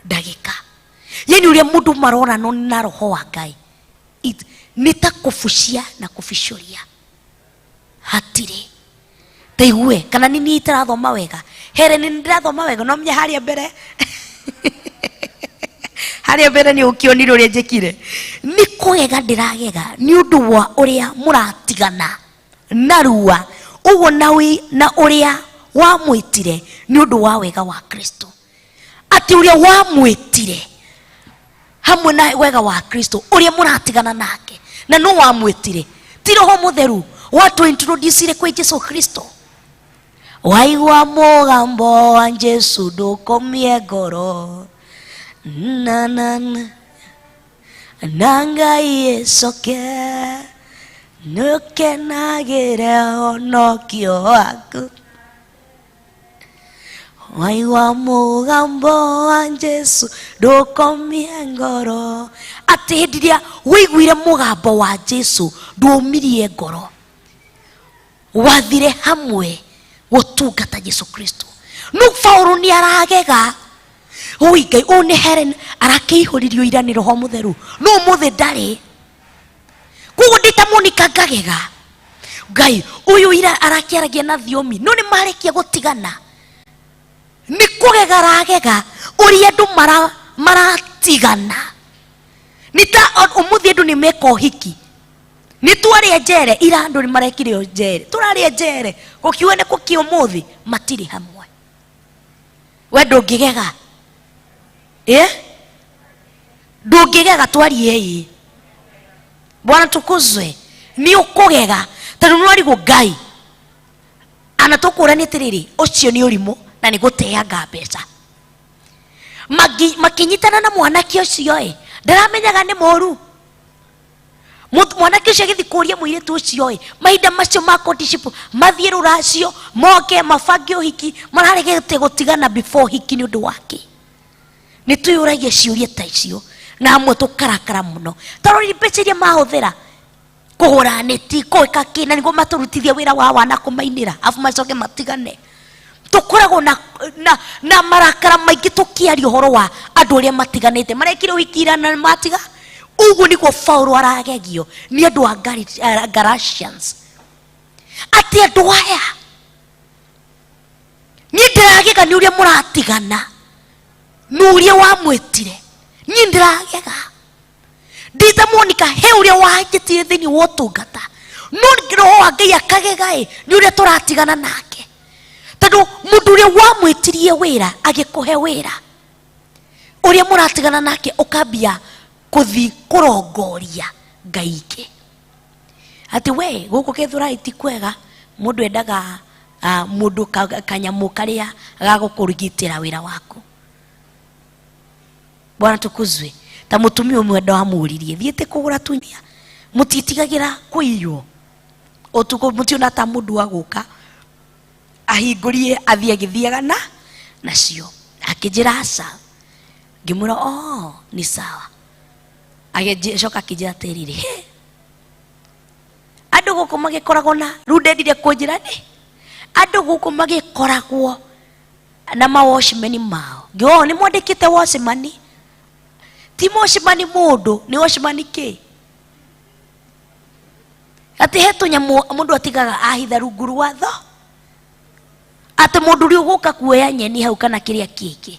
ndagĩka. Yani ũrĩa mũndũ maronano na roho wa Ngai, nĩ ta kũbucia na kũbicũria. Hatirĩ. Taigue kana nĩ niĩ itarathoma wega. Here nĩ ndĩrathoma wega, no menye harĩa mbere. Harĩa mbere nĩ ũkĩonire ũrĩa njĩkire. Nĩ kũgega ndĩragega nĩ ũndũ wa ũrĩa mũratigana narua ũguo na ũrĩa wamwĩtire nĩ ũndũ wa wega wa Kristo. Atĩ ũrĩa wamwĩtire hamwe na wega wa Kristo, ũrĩa mũratigana nake na no wamwĩtire, ti Roho Mũtheru watu introduce kwĩ Jesu Kristo. Waigua mũgambo wa Jesu ndũkomie ngoro, na na na na Ngai ĩcoke nĩũkenagĩre ũhonokio waku. Waigua mũgambo wa Jesu ndũkomie ngoro. Atĩ hĩndĩ ĩrĩa wĩiguire mũgambo wa Jesu ndũmirie ngoro, wathire hamwe gũtungata Jesu Kristo. No Paulo nĩ aragega, oi Ngai, ũyũ nĩ Helen arakĩihũririo ira nĩ Roho Mũtheru, no ũmũthĩ ndarĩ. Koguo ndĩ ta Monica ngagega, Ngai ũyũ ira arakĩaragia na thiomi, no nĩ marĩkia gũtigana. Nĩ kũgega aragega ũrĩa andũ maratigana. Nĩ ta ũmũthĩ andũ nĩ meka ũhiki, nĩ twarĩa njere ira andũ nĩ marekire njere, tũrarĩa njere gũkiuga nĩ kũkĩ ũmũthĩ matirĩ hamwe. We ndũngĩgega? Ndũngĩgega twarie ĩ? Bwana tukuzwe. Nĩ ũkũgega tondũ nĩ warigwo Ngai anatũkũrania atĩrĩrĩ, ũcio nĩ ũrimũ na nĩ gũteanga mbeca. Makĩnyitana na mwanake ũcio ĩ, ndaramenyaga nĩ mũru. Mwanake ũcio agĩthiĩ kũria mũirĩtu ũcio ĩ, mahinda macio ma courtship, mathiĩ rũracio, moke mabange ũhiki, mararegete gũtigana before ũhiki nĩ ũndũ wake. Nĩ twĩyũragia ciũria ta icio na amwe tũkarakara mũno. Tarori mbeca iria mahũthĩra kũgũra neti, gwĩka kĩ, na nĩguo matũrutithie wĩra wa wana kũmainĩra, afu macoke matigane. Tũkoragwo na marakara maingĩ tũkĩaria ũhoro wa andũ arĩa matiganĩte, marekire ũhiki ira na matiga. Ũguo nĩguo Paulo aragegio nĩ andũ a Galatians, atĩ andũ aya niĩ ndĩragega nĩ ũrĩa mũratigana na ũrĩa wamwĩtire. Niĩ ndĩragega ndita Monica he ũrĩa wanjĩtire thĩinĩ wa ũtungata, no roho wa Ngai akagega ĩ nĩ ũrĩa tũratigana nake, tondũ mũndũ ũrĩa wamwĩtirie wĩra agĩkũhe wĩra, ũrĩa mũratigana nake ũkambia kũthi kũrongoria Ngai ingĩ. Atĩ we gũkũ Gĩthũrai ti kwega, mũndũ endaga mũndũ kanyamũ karĩa gagũkũrigitĩra wĩra waku. Bwana tukuzwe. Ta mũtumia ũmwe ndamũririe thiĩte kũgũra tunya, mũtiĩtigagĩra kũiywo ũtukũ, mũtiona ta mũndũ wa gũka ahingũrie athiĩ agĩthiaga na nacio. Akĩnjĩra aca, ngĩmwĩra oh ni sawa. Agĩcoka akĩnjĩra atĩrĩrĩ, he andũ gũkũ magĩkoragwo na rĩu ndendire kũnjĩra nĩ andũ gũkũ magĩkoragwo na mawatchman mao. Ngĩona nĩ mwandĩkĩte watchman, ti watchman mũndũ, nĩ watchman kĩ? Atĩ he tũnyamũ mũndũ atigaga ahitha rungu rwa tho, atĩ mũndũ ũrĩa ũgũka kuoya nyeni hau kana kĩrĩa kĩngĩ.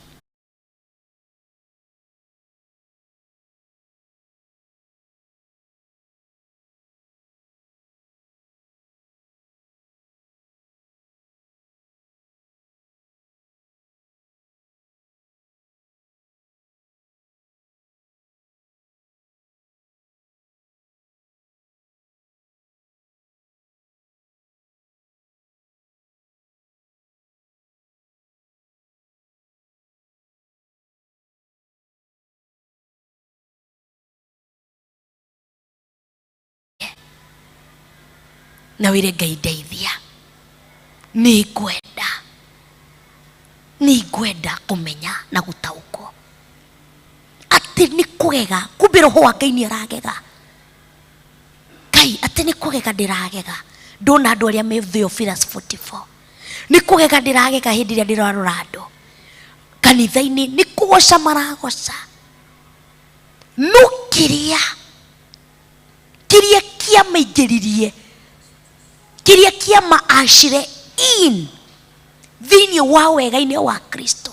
Na wĩre Ngai ndeithia, nĩ ngwenda kũmenya na gũtaũkwo atĩ nĩ kũgega, kumbe roho wa Ngai nĩ aragega. Ngai atĩ nĩ kũgega ndĩragega ndona andũ arĩa me Theophilus 44, nĩ kũgega ndĩragega hĩndĩ ĩrĩa ndĩrarora andũ kanitha-inĩ, nĩ kũgoca maragoca, no kĩrĩa kĩamaingĩririe, kĩrĩa kĩamaacire in thĩinĩ wa wega-inĩ wa Kristo,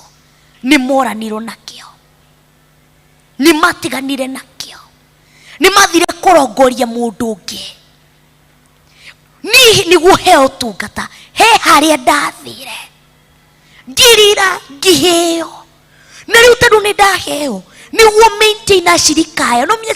nĩ moranirwo nakĩo, nĩ matiganire nakĩo, nĩ mathire kũrongoria mũndũ ũngĩ nĩguo he ũtungata. He harĩa ndathire ngĩrĩra ngĩheo, na rĩu tondũ nĩ ndaheo nĩguo maintain acirika aya no mĩena